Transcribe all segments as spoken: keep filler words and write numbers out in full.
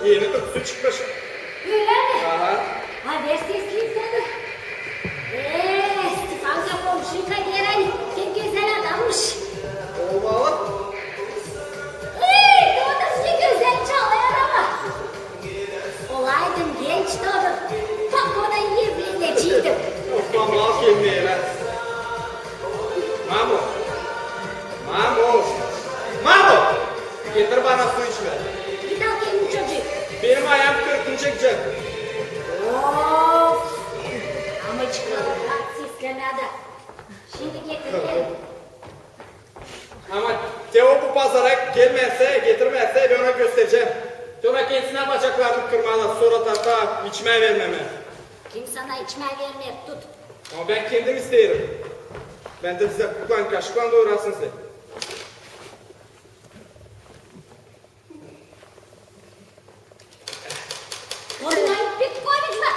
Eni kokusu çıkmış. Ölä mi? Aha. Ha, ver sesleyim, Todur. Ee, Stefanka komşuyka deer, ani pek gözäl adammış. Olmalı. Ey, Todur, ne gözäl çalêr ama. Olaydım genç, Todur, pakoda evleneceydim. Of, mal kelmeyler. Mamo! Mamo! Mamo! Getir bana su içmää. Git al kendin çocuuk. Benim ayam kırkınacek. Of! Ama çıkarım, bak, seslemää dä. Şindi getirerim. Ama te o bu pazara gelmärsä, getirmärsä, bän ona gösterecäm. Te ona kendisin bacaklarını kırmaa, sora da, da içmää vermemää. Kim sana içmää vermeer, tut. Ama bän kendim isteerim. Bän dä bizä kuklan kaşıklan doyurasın sän. Ondan pek komik var.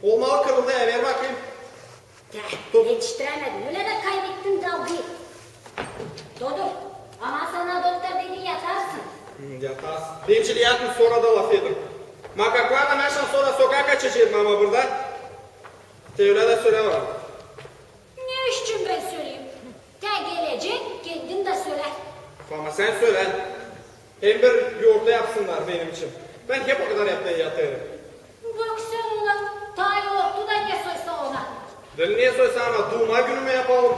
Olmalı, kırıldı ya, ver bakayım. Ya, tut. Etiştirämedim. Ölä dä kaybettim dalgayı. Todur, ama sana doktor dedi, yatarsın. Hı, yatarsın. Bän şindi yatayım, sora da lafedin. Makaklarlan bän şindi sora sokaa kaçaceydım ama burada. Te ölä dä sölä bana. Ne iş için bän söleyim? Te gelecek, kendin dä sölä. Ama sän sölä. Hem bir yorta yapsınnar benim için. Bän hep o kadar yapmaya yatêrım. Bak sän ona, taa yortu da ne soysa ona. Da ne soysa, ama duuma günümü yapalım.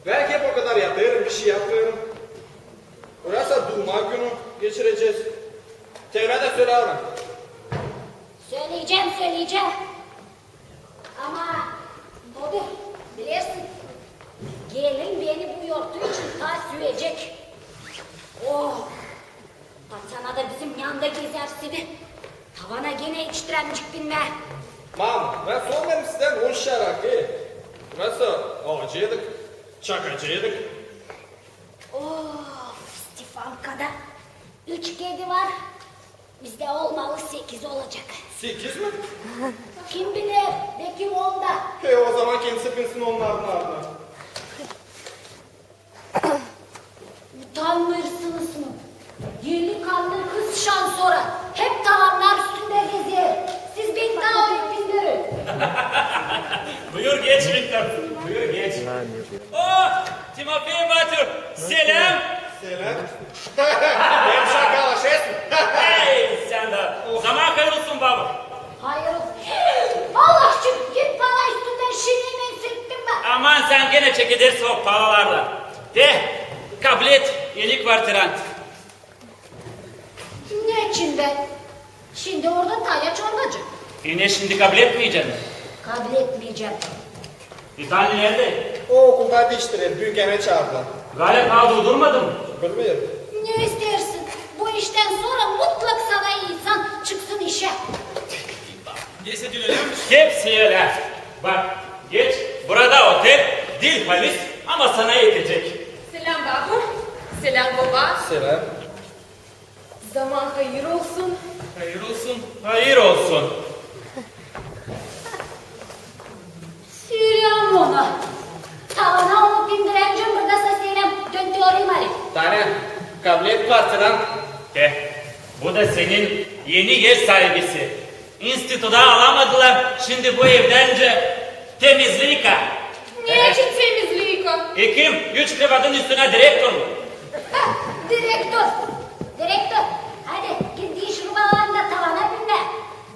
Bän hep o kadar yatêrım, bişey yapmêêrım. Burası duuma günü geçirecez. Te ölä dä sölä ona. Söleyecäm, söleyecäm. Ama, Todur, bilersin, gelin beni bu yortu için taa süecek. Oh! Patsana da bizim nanda gezersin. Tavana genä etiştirämeyecäm binmää. Mamo, bän sormadım sizdän on şişä rakı. Nasıl alaceydık, çakaceydık. Of, Stefankada üç kedi var. Bizdä olmalı sekiz olacek. Sekiz mi? Kim biler, beki on da. E, o zaman kendisi binsin onnarın ardına. Utanmêêrsınız mı? Delikanlı kız şan sora hep tavannar üstündä gezer. Siz beni taa ötündürün. Buyur geç, Viktor, buyur geç. Oh, Timofey Batur, seläm! Seläm! Hem şakalaşêrsın. Ey, sän dä! Zaman hayır olsun, baba! Hayır olsun. Allah için git pala üstündän, şindi bän sürtüm bak. Aman, sän genä çekedersin o palalardan. De, kablet, eni kvartirant. Ne için bän? Şindi orada Tanya çorbacı. E ne, şindi kabletmeyecän mi? Kabletmeyecäm. Vitaliy neredä? O okulda diştirer, büün genä çaardılar. Galip taa durdurmadı mı? Bilmeerim. Ne isteersin? Bu iştän sora mutlak sana insan çıksın işä. Hepsi ölä. Bak, geç, burada otel diil halis, ama sana etecek. Seläm, baba. Seläm, boba. Seläm. Zaman hayır olsun. Hayır olsun. Hayır olsun. Seläm ona. Tavana onu pindiräncäm, burada sa seläm, dön te orayı, mali. Tanya, kablet kvartirant. E, bu da senin eni ev saibisi. İnstituta alamadılar, şindi bu evdäncä temizliyka. Ne için temizliyka? E kim? Üç krevadın üstünä direktor mu? Ha, direktor! Direktor! Hadi, git diişin rubalarını da tavana pindir.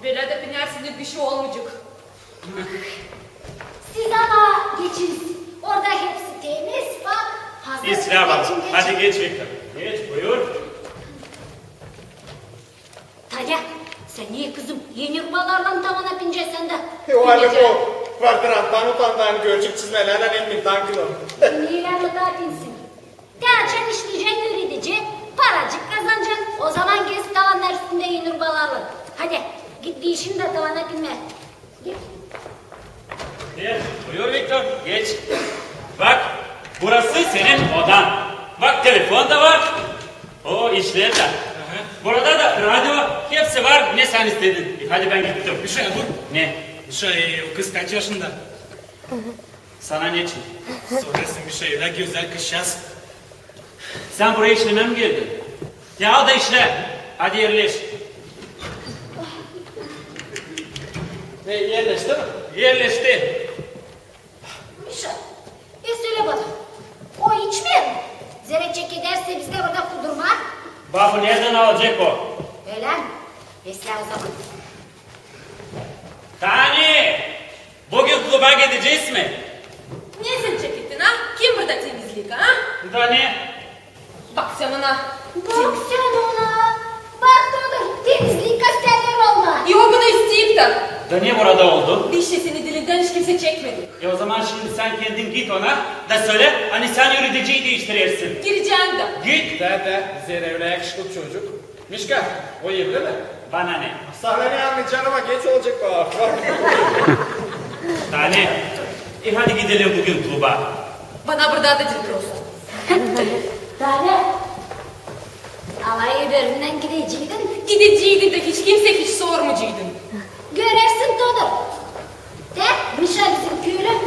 Bölä dä pinärsiniz, bişey olmayacek. Siz ama geçiniz. Orada hepsi temiz, bak, hazır. İslää baba. Geçin, geçin. Hadi geç, Viktor. Geç, buyur. Tanya, sän ne, kızım, eni rubalarlan tavana pinecäsin dä? E, o halim o. Kvartiranttan utandım, görecek çizmelärlän hem mintan kilom. Neylän mi taa pinsin? Te açan işleyecän üüredicä, paracık kazanacan, o zaman gez tavannar üstündä eni rubalarlan. Hadi, git diişin dä tavana pinmää. Geç. Buyur, Viktor, geç. Bak, burası senin odan. Bak, telefon da var. O, işleer dä. Aha. Burada da radio, hepsi var, ne sän istedin. E, hadi bän gittim. Mişa, dur. Ne? Mişa, e, o kız kaç yaşında? Sana ne için? Sorêrsın, Mişa, ölä gözäl kızçaaz. Sän buraya işlemää mi geldin? Ya da işlä. Hadi erleş. E, erleşti mi? Erleşti. Mişa, e, sölä bana, o içmeer mi? Zerä çekedersä bizdä burada kudurma. Babu, neredän alacek o? Ölä mi? Beslä o zaman. Tani, büün kluba gidecez mi? Ne sän çekettin, a? Kim burada temizlik, a? Da ne? Bak sän ona. Bak sän ona. Bak, Todur, temizlik gösterer ona. I o bunu isteer dä. Da ne burada oldu? Bişey seni dilindän hiç kimsey çekmedi. E, o zaman şindi sän kendin git ona da sölä, ani sän yörediciyi diiştirersin. Girecäm dä. Git. Dä, dä, zerä ölä yakışıklı çocuk. Mişka, o evli mi? Bana ne? Sana ne, ani canıma geç olacek o. Tani, e, hadi gidelim büün kluba. Bana burada da diil prosto. Tani, alayı bölümündän gideceydin. Gideceydin dä hiç kimsey hiç sormayacaktı. Görersin, Todur. Te, Mişa bizim küüyün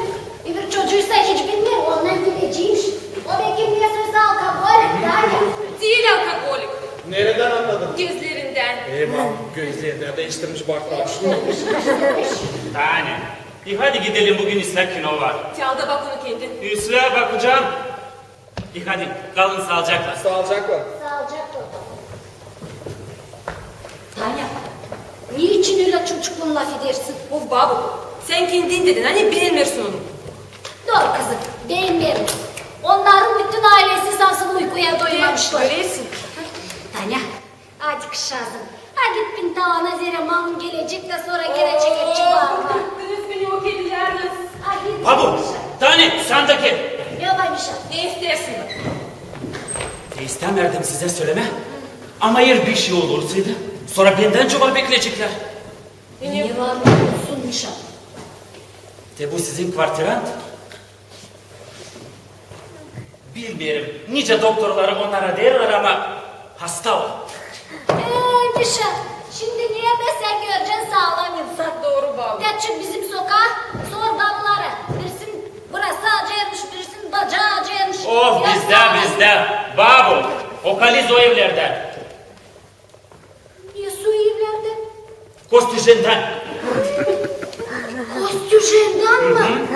bir çocuuysa hiç bilmeer, ondan gideceymiş. O bekim ne sözä alkogolik, Tanya. Diil alkogolik. Neredän annadın? Gözlerindän. E, bak, gözlerindän diiştirmiş, bak, bak. Tanya, e, hadi gidelim, büün islää kino var. Te al da bak onu kendin. İslää bakacam. E, hadi, kalın saalıcaklan. Saalıcaklan. Saalıcaklan. Tanya, ne için ölä çocuklan lafedersin? Of, babu, sän kendin dedin, ani beenmeersin onu. Dooru, kızım, beenmeerim. Onnarın bütün aylesi sansın uykuya doymamışlar. Ölesin. Tanya, hadi kızım, hadi git bin tavana, zerä mamun gelecek dä sora gelecek hepsi bağırma. Bıktınız beni o kedilerdän. Hadi. Babu, Tanya, sän dä gel. Ne var, Mişa? Ne isteersin? Ne isteerim sizä sölemää. Ama eer bişey olursaydı, sora bendän cuvap bekleyeceklär. Ne var olsun, Mişa? Te bu sizin kvartirant? Bilmeerim, nicä doktorlar ona deerlär, ama hasta o. Ee, Mişa, şindi ne dä sän görecän saalam insan. Dooru, babu. Gel çık bizim sokaa, sor baalara. Birisin burası acıyêrmış, birisin bacaa acıyêrmış. Oh, bizdä, bizdä. Babu, o kaliz o evlerdän. Ne soy evlerdän? Kostücendän. Kostücendän mi?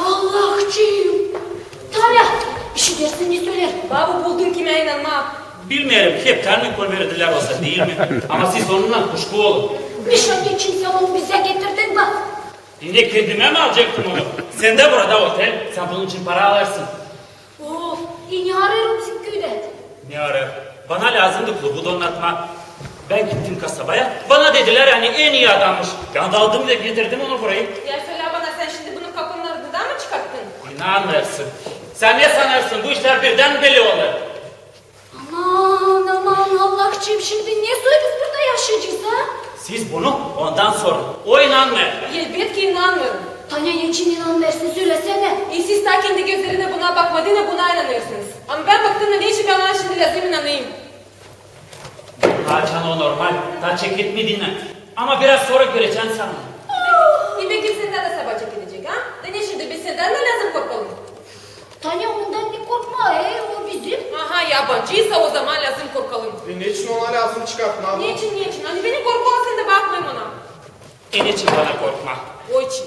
Allahçıım! Tanya, işidersin, ne söleer? Babu, buldun kimä inanmaa. Bilmeerim, heptän mi kolverdiler olsa, diil mi? Ama siz onunnan kuşku olun. Mişa, neçin sän onu bizä getirdin, bak? E, ne, kendimä mi alacaktım onu? Sendä burada otel, sän bunun için para alêrsın. Of, e ne arêêr o bizim küüdä? Ne arêêr? Bana lääzımdı klubu donnatmaa. Bän gittim kasabaya, bana dedilär, ani en ii adammış. Bän dä aldım da getirdim onu burayı. Ya sölä bana, sän şindi bunun kapanın ardından mı çıkarttın? İnanmêêrsın. Sän ne sanêrsın, bu işlär birdän mi belli olêr? Aman, aman, Allahçıım, şindi ne soy biz burada yaşayacez, a? Siz bunu ondan sorun. O inanmêêr. Elbetki inanmêêrım. Tanya, neçin inanmêêrsın, sölesänä. E siz taa kendi gözlerinä buna bakmadınız, a buna inanêrsınız. Ama bän baktım, neçin bana şindi lääzım inanayım? Taa canı o normal, taa çeketmedi. Ama biraz sora görecän sän. E, bekim sendän dä sabaa çeketecek, a? Da ne şindi, biz sendän dä lääzım korkalım? Tanya, ondan ne korkmaa, e, o bizim. Aha, yabancıysa, o zaman lääzım korkalım. E, neçin ona lääzım çıkartmaa? Neçin, neçin? Ani beni korkular, sän dä bakmayın ona. E, neçin bana korkmaa? O için.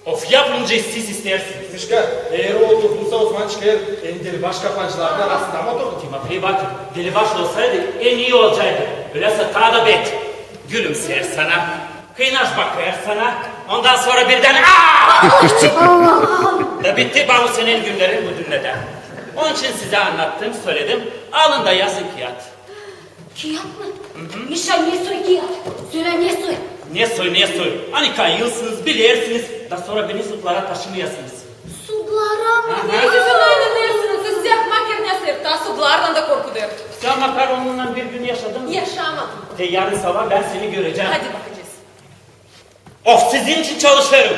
Of, yapın nicä siz isteersiniz. Mişka, eer o oturduysa, o zaman çıkêr. En delibaş kapancıların arasında mı oturdu? Timofey, bakın, delibaş olsaydı, en ii olacaydı. Ölä sä taa da bet. Gülümseer sana. Kıynaş bakêr sana, ondan sora birdän, aa! Da bitti, babu, senin günlerin bu dünnedä. Onun için sizä annattım, söledim, alın da yazın kiyat. Kiyat mı? Mişa, ne soy kiyat? Sölä, ne soy? Ne soy, ne soy? Ani kayılsınız, bilersiniz, da sora beni sudlara taşımayasınız. Sudlara mı? Aha. Ne siz ona inanêrsınız? Sizi ahmak erinä serer, taa sudlardan da korkudêr. Sän makar onunnan bir gün yaşadın mı? Yaşamadım. Te yarın sabaa bän seni görecäm. Hadi bakacez. Of, sizin için çalışêrım.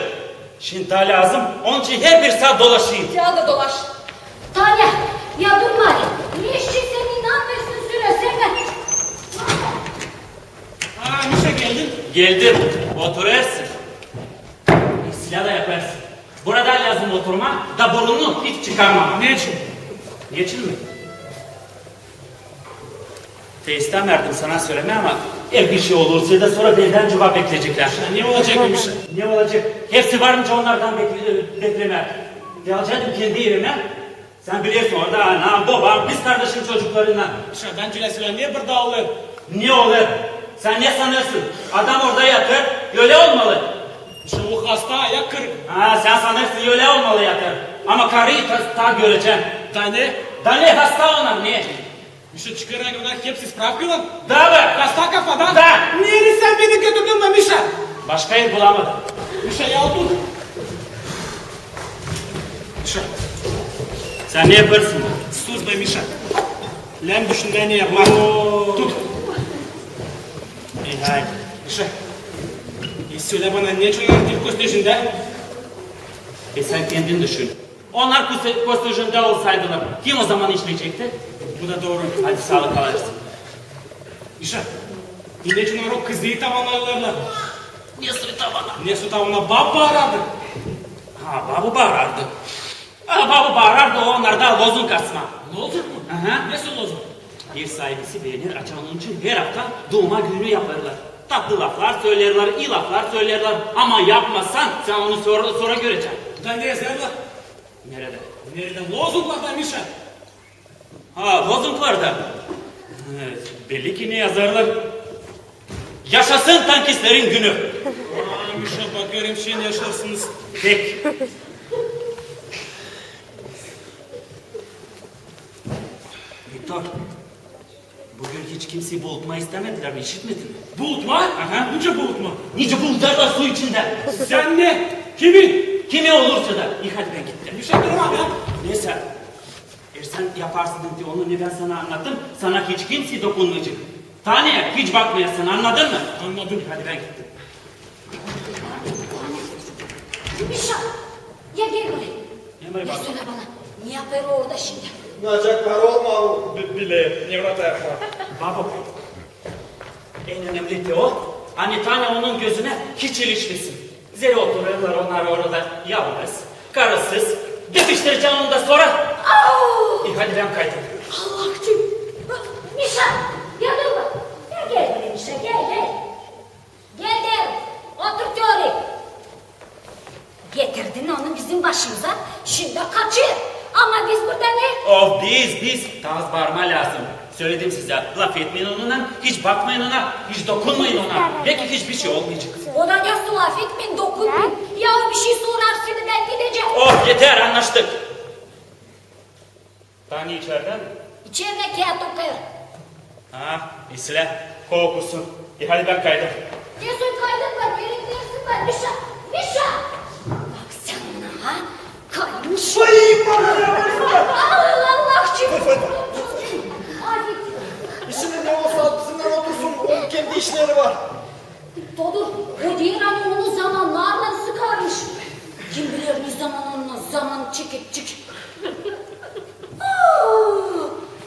Şindi taa lääzım, onun için herbir saat dolaşayım. Te al da dolaş. Tanya, ya durma. Ne için sän inanmêêrsın, sölesänä. Aa, Mişa, geldin? Geldim. Oturêrsın. İslää da yapêrsın. Burada lääzım oturmaa da burnunu hiç çıkarmamaa. Neçin? Neçin mi? Te istämärdim sana sölemää, ama Eer bir şey olursa da sora bendän cuvap bekleyeceklär. Ne olacek, Mişa? Ne olacek? Hepsi varınca onnardan bekle-, beklemää. Gelecäydim kendi evimä. Sän bilersin, orada anam, babam, kızkardaşım çocuklarınnan. Mişa, bän çölä söleyim, ne burada olêr? Ne olêr? Sän ne sanêrsın? Adam orada yatêr, ölä olmalı. Mişa, o hasta, ayak kırık. Ha, sän sanêrsın, ölä olmalı yatêr. Ama karıyı ta, ta görecäm. Da ne? Da ne hasta ona, ne? Mişa, çıkar ani onnar hepsi spravkalar. Da be! Hasta kafadan. Da! Nereyi sän beni götürdün be, Mişa? Başka er bulamadım. Mişa, ya dur. Mişa, sän ne yapêrsın? Sus be, Mişa. Lääm düşünmää ne yapmaa. Tut. E, haydi. Mişa, e, sölä bana, neçin onnar diil köstecindä? E, sän kendin düşün. Onnar köste-, köstecindä olsaydılar, kim o zaman işleyecekti? Bu da dooru. Haydi, saalıkla kalırsın. Mişa, e, neçin onnar o kızı tavanêrlar? Ne su tavanêr? Ne su tavanêr? Bab baarardı. Ha, babu baarardı. Ha, babu baarardı, o onnarda lozung asmaa. Lozung mu? Aha. Ne su lozung? Ev saibisi beener, açan onun için her afta duuma günü yapêrlar. Tatlı laflar söleerlär, ii laflar söleerlär. Ama yapmasan, sän onu sora, sora göreceksin. Da ne yazêrlar? Neredä? Neredä? Lozunglarda, Mişa. Ha, lozunglarda. Evet, belli ki ne yazêrlar. Yaşasın tankistlerin günü. Aa, Mişa, bakêrım, şen yaşêrsınız. Pek. Viktor, büün hiç kimseyi bulutmaa istämedilär mi, işitmedin mi? Bulutmaa? Aha. Nicä bulutmaa? Nicä bulutêrlar su içindä. Sän ne? Kimi? Kimi olursa da. İi, hadi bän gittim. Mişa, durma be. Ne sän? Eer sän yaparsın onu, ne bän sana annattım, sana hiç kimsey dokunmayacek. Tanıya, hiç bakmayarsın, annadın mı? Annadım. Hadi bän gittim. Mişa! Ya gel burayı. Ne var, baba? Ya sölä bana, ne yapêr o orada şindi? Nacak var olmalı. Bi-, bile, ne orada yapar? Baba, en önemli te o, ani Tanya onun gözünä hiç ilişmesin. Zerä oturêrlar onnar orada yalnız, karısız, depiştirecäm onu da sora. Au! E, hadi bän kaydım. Allahçım! Mişa! Ya dur bak! Ya gel burayı, Mişa, gel, gel! Gel derim, otur te orayı! Getirdin onu bizim başımıza, şindi kaçêr. Ama biz burada ne? Of, biz, biz! Taa az baarmaa lääzım. Söledim sizä, lafetmeyin onunnan, hiç bakmayın ona, hiç dokunmayın ona. Beki hiçbir şey olmayacek. O da ne su, lafetmeyin, dokunmayın. Ya o bir şey sorarsa, bän gidecäm. Oh, eter, annaştık. Tanya içerdä mi? İçerdä kiyat okuyêr. Ha, islää, korkusun. E, hadi bän kaydım. Ne soy kaydın var, gerek dersin var. Mişa, Mişa! Bak sän ona, ha? Kaymış. Ay, bana ne var? Ay, Allahçım! Afet. İşini ne olsa bizimnän otursun, onun kendi işleri var. Todur, o deer, ani onu zamannarlan sıkarmış. Kim biler, ne zaman ondan zaman çeketçik. Aa,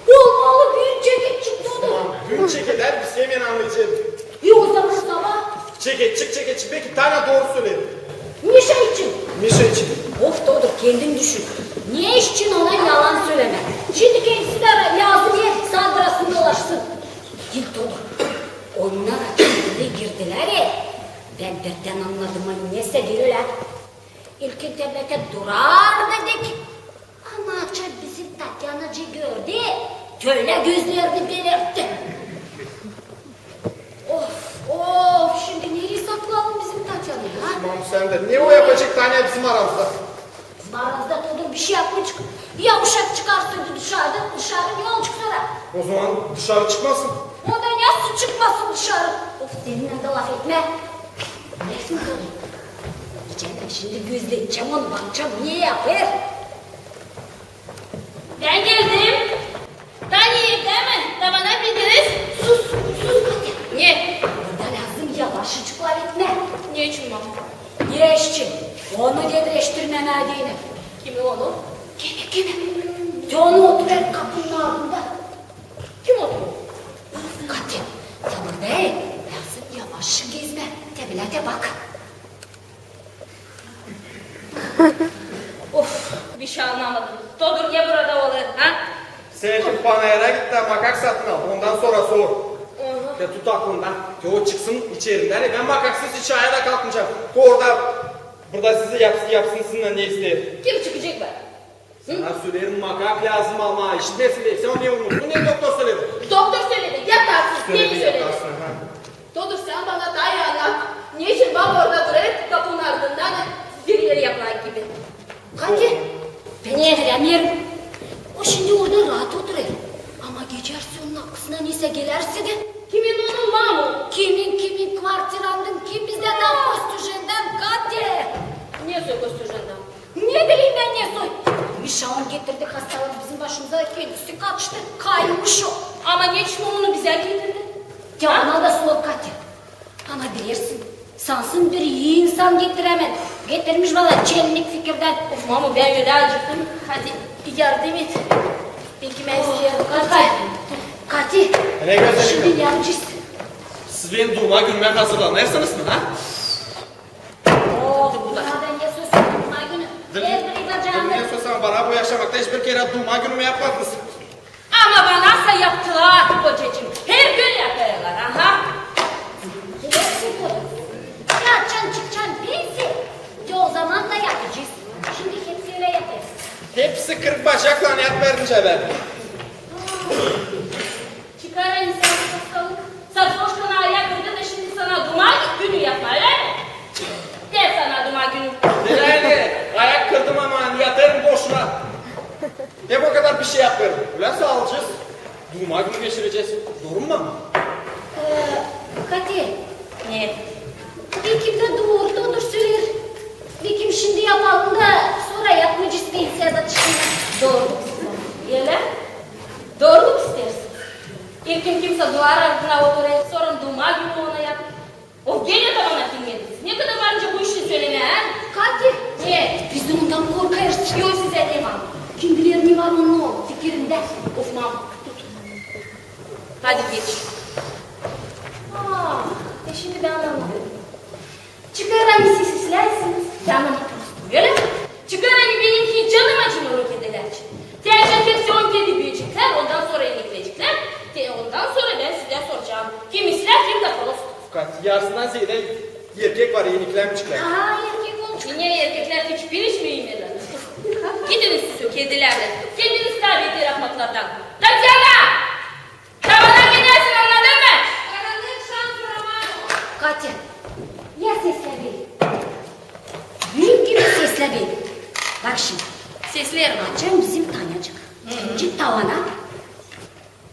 olmalı büün çeketçik, Todur. Büün çekedär, biz hemen annayacez. E, o zaman sabaa? Çeketçik, çeketçik. Beki Tanya dooru söleer. Mişa için. Mişa için. Of, Todur, kendin düşün. Ne iş için ona yalan sölemää? Şindi kendisi dä lääzım er sandırasın, dolaşsın. Diil, Todur. Onnar açan evä girdilär, e, bän birdän annadım, ani nesä diil ölä. İlkin teblettä durardı dek. Ama açan bizim Tatyanacıı gördü, tölä gözlerini belertti. Of, of, şindi nereyi saklayalım bizim Tatyanayı, ha? Tamam, sän dä. Ne o yapacek Tanya bizim aramızda? Bizim aramızda, Todur, bir şey yapmayacek. Ya uşak çıkarsaydı dışarı, dışarı ne olacek sora? O zaman dışarı çıkmasın. O da nasıl çıkmasın dışarı? Of, seninnän dä lafetmää. Bilersin, Todur. Nicä dä şindi gözleyecäm onu, bakacam, ne yapêr. Bän geldim. Tanya evdä mi? Tavana bindiniz? Sus, sus, Katya. Ne? Burada lääzım yavaşıcık lafetmää. Neçin, mama? Ne için? Onu devreştirmemää deyni. Kimi onu? Kimi, kimi? Te onu oturêr kapının aaldında. Kim oturêr? Katya, sän burada, e, lääzım yavaşça gezmää. Te bilä te bak. Of, bir şey annamadım. Todur, ne burada olêr, ha? Sän şindi panayıra git da makak satın al, ondan sora sor. Aha, Tut aklında. O çıksın içerindän, e, bän makaksız hiç ayaa da kalkmayacam. Orada, burada sizi yapsın, yapsın sizin ne isteer. Kim çıkacek bän? Sana söleerim, makak lääzım almaa. İşitmesin, sän onu ne unuttun, ne doktor söledi? Doktor söledi, yatarsın, söledi, söledi. Yatarsın, ha. Todur, sän bana taa ii annat, neçin baba orada durêr kapunun ardından, zilleri yapılan gibi? Katya, bän neerämeerim. O şindi orada raat oturêr. Ama geçer sä onun akkısına neysä gelärsä dä. Kimin onun, mamu? Kimin, kimin, kvartirantın, kim bizdä taa kostüjendän, Katya? Ne soy kostüjendän? Ne bileyim bän ne soy. Mişa onu getirdi hastalık bizim başımıza, kendisi kaçtı. Kaymış o. Ama neçin onu bizä getirdi? Te ona da sor, Katya. Ama bilersin, sansın bir ii insan getirämän. Getirmiş bana çelmik fikirdän. Of, mamu, bän ölä acıktım. Hadi yardım et. Peki, bän isteerim. Katya. Katya. Şindi ne yapacez? Siz benim duuma günümä hazırlanêrsınız mı, ha? Oo, bu da ne söz, duuma günü. Dil-, dil-, ne söz, bana bu yaşamakta hiç bir kerä duuma günümä yapmadınız. Ama bana sa yaptılar, kocacıım. Her gün yapêrlar, aha. Bilersin, Todur. Yapacan, çıkacan pensiya, o zaman da yapacez. Şindi hepsi ölä yapêr. Hepsi kırk bacaklan yapmêêr nicä bän. Çıkar ani sän hastalık. Sarhoştan ayak kırdın da şindi sana duuma günü yapmaa, ölä mi? Ne sana duuma günü? Herhaalde, ayak kırdım, ama ani yatêrım boşuna. Hep o kadar bir şey yapêrım. Ölä saalcız. Duuma günü geçirecez. Dooru mu, mamu? Ee, Katya. Ne? Bekim dä dooru Todur söleer. Bekim şindi yapalım da sora yapmayacez pensiya zatışını. Dooru. Ölä? Dooru mu isteersiniz? İlkin kimsä duvar ardına oturêr, sora duuma günü ona yap. Of, genä dä bana kimediniz. Ne kadar var nicä bu işin sölemää, ha? Katya! Ne? Biz ondan korkêrız. Yok, sizä ne var? Kim biler ne var onun fikirindä. Of, mamu, tut. Hadi geç. Aa, e şindi bän annadıyım. Çıkar ani siz isläärsiniz, bän onu prostum, ölä mi? Çıkar ani benim hiç canım acımêr o kedilär için. Te açan hepsi on kedi büüyeceklär, ondan sora enikleyeklär. Te ondan sora bän sizä soracam, kim islää, kim dä prost. Katya, yarısından zeedä erkek var, enikleyämeyeceklär. Aha, erkek olacek. Niye, erkeklär hiç bir iş mi iimeerlär? Gidiniz siz o kedilärlän. Kendiniz taa beter ahmaklardan. Tatyana! Tabana gidersin, annadın mı? Karanlık şans romanı. Katya, ya seslä beni. Büük gibi seslä beni. Bak şindi. Sesleerim. Açan bizim Tanyacık. Hı. Çıkacek tavana.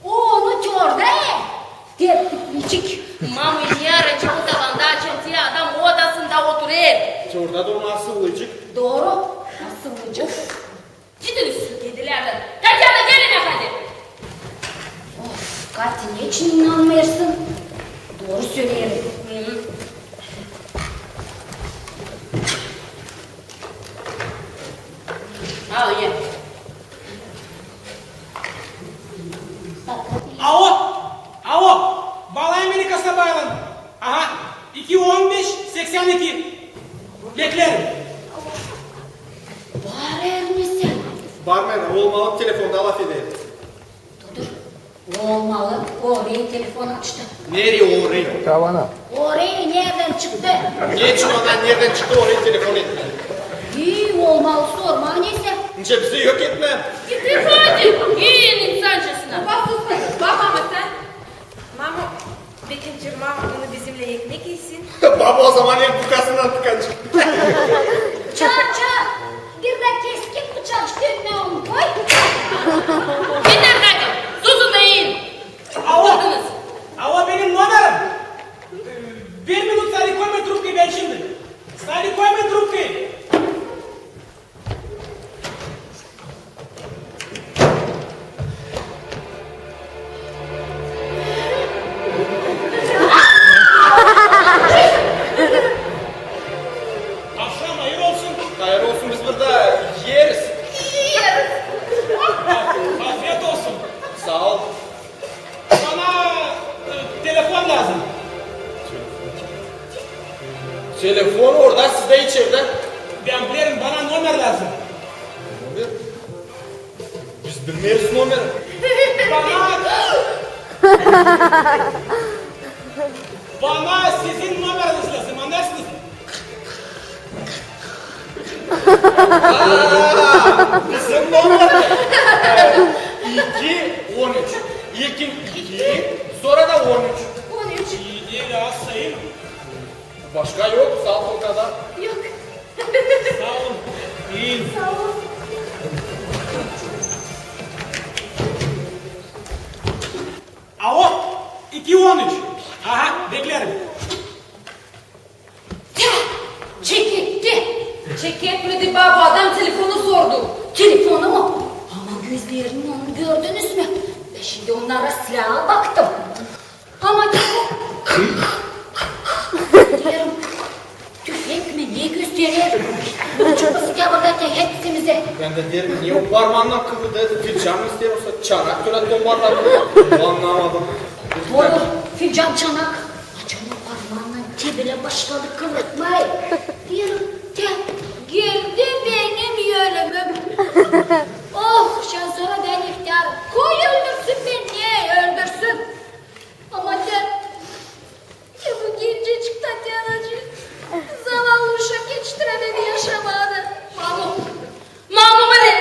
O onu çorda, e, tertipleyecek. Mamu, ne arayacek o tavanda, açan te adam odasında oturêr? Çorda da onu asıllayacek. Dooru, asıllayacek. Gidiniz siz o kedilärlän. Tatyana, gel hemen hadi. Of, Katya, neçin inanmêêrsın? Dooru söleerim. Hı. Al, ye. Alo, alo, baalayın beni Kasabaalan. Aha, iki on beş seksän iki. Bekleerim. Barmêêr mı sän? Barmêêr, olmalı telefonda lafeder. Dur, dur. Olmalı, orayı telefon açtı. Nereyi orayı? Tavana. Orayı neredän çıktı? Neçin ona neredän çıktı, orayı telefon etti? İi, olmalı, sormaa neysä. Nicä bizi yok etmää? Git hadi, ii insancasına. Baba, sus, baba, ama sän. Mamu, bekim çırma onu bizimnän ekmek isin. Baba o zaman el bukasından tıkanacek. Çaça, bir dä keskin bıçak dönmää onu koy. Yeter hadi, susun da iin. Alo. Alo, benim nomerim. Bir minut, sadi koyma trubkayı, bän şindi. Sadi koyma trubkayı. Avşam hayır olsun. Hayır olsun, biz burada yeriz. Yeriz. Afiyet olsun. Saa ol. Bana, e, telefon lääzım. Telefon orada, sizdä içerdä. Bän bilerim, bana nomer lääzım. Nomer? Biz bilmeeriz nomer. Bana. Bana sizin nomeriz lääzım, annêêrsınız? Aa, bizim nomer. İki, on üç. İlkin iki, sora da on üç. On üç. İi diil, az sayın. Başka yok, saa ol, o kadar. Yok. Saa olun. İi. Saa ol. Alo, iki on üç. Aha, bekleerim. Tää, çeketti. Çeketmedi, baba, adam telefonu sordu. Telefonu mu? Ama gözlerindän onu gördünüz mü? Bän şindi onnara silää baktım. Ama deerim, tüfek mi, ne gösterer? Uçurdu sıka burada hepsimizi. Bän dä deerim, ne o parmaandan kıvırdı, filcan mı isteer, osa çanak türä tombarladı. Annamadım. Doğru, filcan, çanak. Açan o parmaandan, te bölä başladı kıvırtmaa. Deerim, tää, geldi benim ölümüm. Oh, şindän sora bän ihtärım. Koy öldürsün beni, ne öldürsün. Ama tää, tää bu gencecik Tatyanacıı, zavallı uşak, etiştiremedi yaşamaa. Mamu, mamu, bana,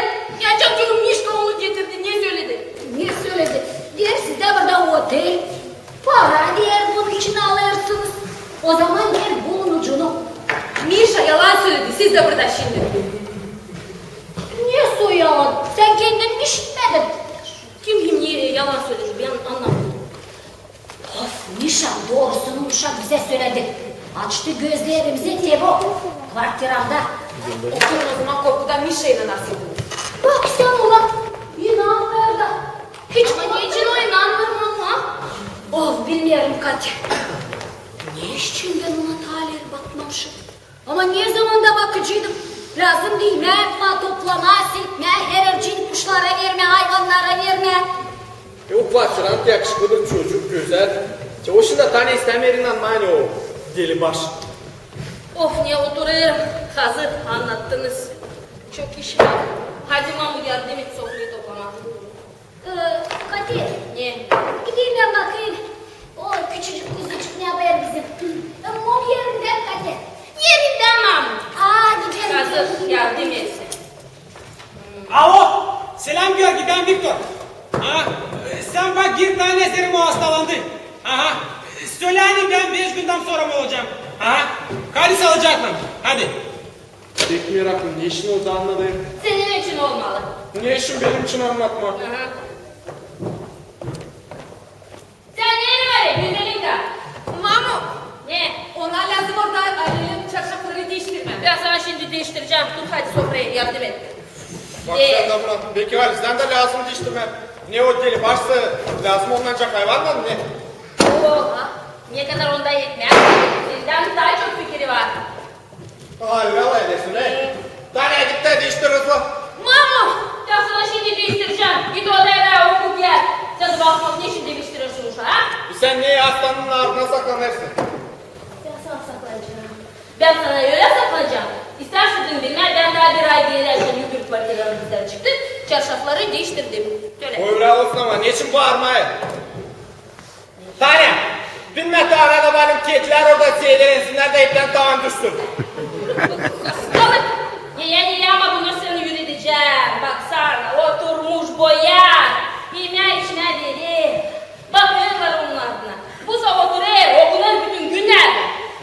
ya, çocuum Mişka onu getirdi, ne söledi? Ne söledi? Deer, sizdä burada otel. Para, deer, bunun için alêrsınız. O zaman, deer, bulun ucunu. Mişa yalan söledi, siz dä burada şindi. Ne soy yalan? Sän kendin işitmedin. Kim, kim ne yalan söledi, bän annamadım. Of, Mişa, doorusunu uşak bizä söledi. Açtı gözlerimizi, te bu, kvartiramda. Oturun o zaman korkudan Mişaylan nasıl bu. Bak sän, ulan, inanmêêr da. Hiç. Ama neçin o inanmêêr, mamu? Of, bilmeerim, Katya. Ne iş için bän ona taa ileri bakmamışım? Ama ne zaman da bakaceydım. Lääzımdı imää yapmaa, toplamaa, silkmää, herercini kuşlara vermää, ayvannara vermää. E, o kvartirant yakışıklı bir çocuk, gözäl. Te o şindi Tanya istämeer inanmaa, ani o delibaş. Of, ne oturêrım, hazır annattınız. Çok iş var. Hadi, mamu, yardım et sofrayı toplamaa. E, Katya. Ne? Gideyim bän bakayım. O küçücük kuzucuk ne yapêr bizim? E, mum erindä mi, Katya? Erindä, mamu. Aa, gideyim. Hazır, yardım et. Alo, seläm, Georgiy, bän Viktor. Ha, e, sän bak, gir Tanya, deerim, o hastalandı. Aha, sölä, ani bän beş gündän sora mı olacam. Aha, hadi saalıcaklan, hadi. Pek meraklı, ne için o da annadı? Senin için olmalı. Ne için benim için annatmaa? Aha. Sän neyin var, gözälim dä? Mamu! Ne? Ona lääzım orada, e, çarşafları diiştirmää. Bän sana şindi diiştirecäm. Tut, hadi sofrayı, yardım et. Bak sän dä buna. Peki, halizdän dä lääzım diiştirmää. Ne o delibaşsa, lääzım ondan çok ayvannan, ne? Oha! Ne kadar onda etmää. Sizdän taa çok fikiri var. Ay, alay edersin, e? Tanya, git dä diiştir hızlı. Mamu! Bän sana şindi diiştirecäm. Git odaya da oku gel. Sän dä bakma, ne için diiştirirsin uşaa, ha? E, sän ne aslanın ardına saklanêrsın? Bän sana saklanacam. Bän sana ölä saklanacam. İstärsin bilmää, bän taa bir ay gelecäm, öbür kvartiradan bizlär çıktık. Çarşafları diiştirdim. Sölä. Öylä olsun, ama neçin baarmaa? Tanya, bilmää, taa arada benim kedilär orada seyirsinlär dä eptän tavan düşsün. Balık! Ne ya, ne ya, ama bunu seni üüredecäm. Baksana, oturmuş boyar. İmää, içmää verer. Bakêrlar onun ardına. Bu sa oturêr, okunêr bütün günnär.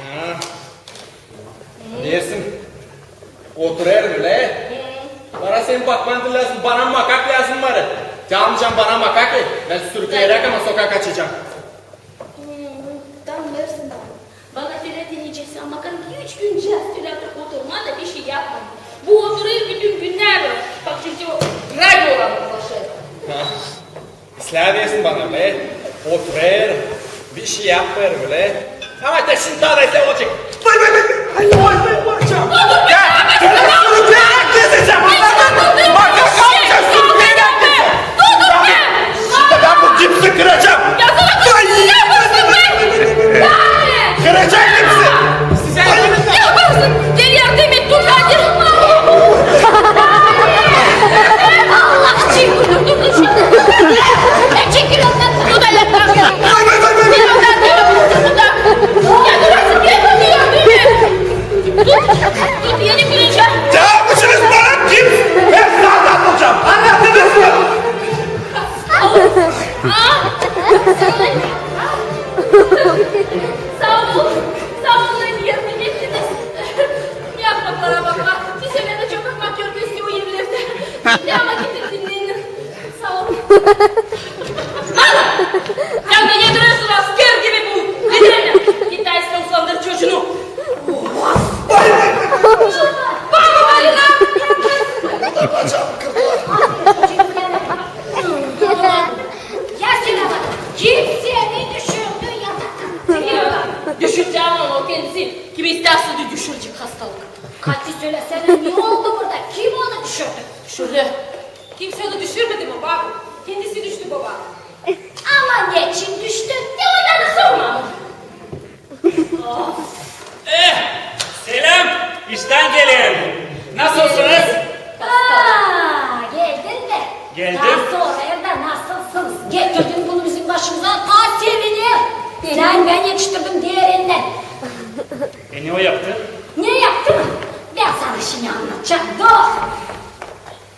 Ha. Nesin? Oturêr bölä. Hı. Bana sän bakman lääzım, bana makak lääzım var. Çalmayacam bana makak, e. Bän sürükleyeräk ama sokak açacam. Hı, tam dersin bana. Bana söledi nicä, ama kan üç güncä sölä oturmaa da bişey yapmaa. Bu oturêr bütün günnär. Bak, şindi o radioylan konuşêr. Ha. İslää versin bana, be. Oturêr, bişey yapmêêr bile. Ama te şindi taa da islää olacek. Vay, vay, vay, vay. Vay, vay, vay, vay. Gel, sürükleyeräk gezecäm. Bak, kalkacak, sürükleyeräk gezecäm. Şindi bän bu gipsi kıracam. Vay. Kıracam gipsi. Gel yardım et, dur hadi. Allah için, dur, dur, dur. Çekil ondan, dur, dur, dur. Vay, vay, vay, vay. Dur, dur, dur, dur, dur. Ya, ama gidin dinnennin. Saa olun. Ana! Sän ne getirersin asker gibi bu? Neden? Git da islää uslandır çocuunu. Baba, bari ne? Ya, Selâma, kim seni düşürdü yataktan? Düşürcäm onu, o kendisi kimi isteersin dä düşürecek hastalık. Kati, sölesänä, ne oldu burada? Kim onu düşürdü? Düşürdü. Kimsey onu düşürmedi mi, baba? Kendisi düştü, baba. Ama neçin düştü? Ne o, bana sorma mı? Eh, selam, iştän geler. Nasılsınız? Aa, geldin dä. Geldim. Taa sorar da nasılsınız? Getirdin bunu bizim başımıza, taa seviner. Sän, bän etiştirdim deerindän. E, ne o yaptı? Ne yaptı mı? Bän sana şindi annadacam. Dur.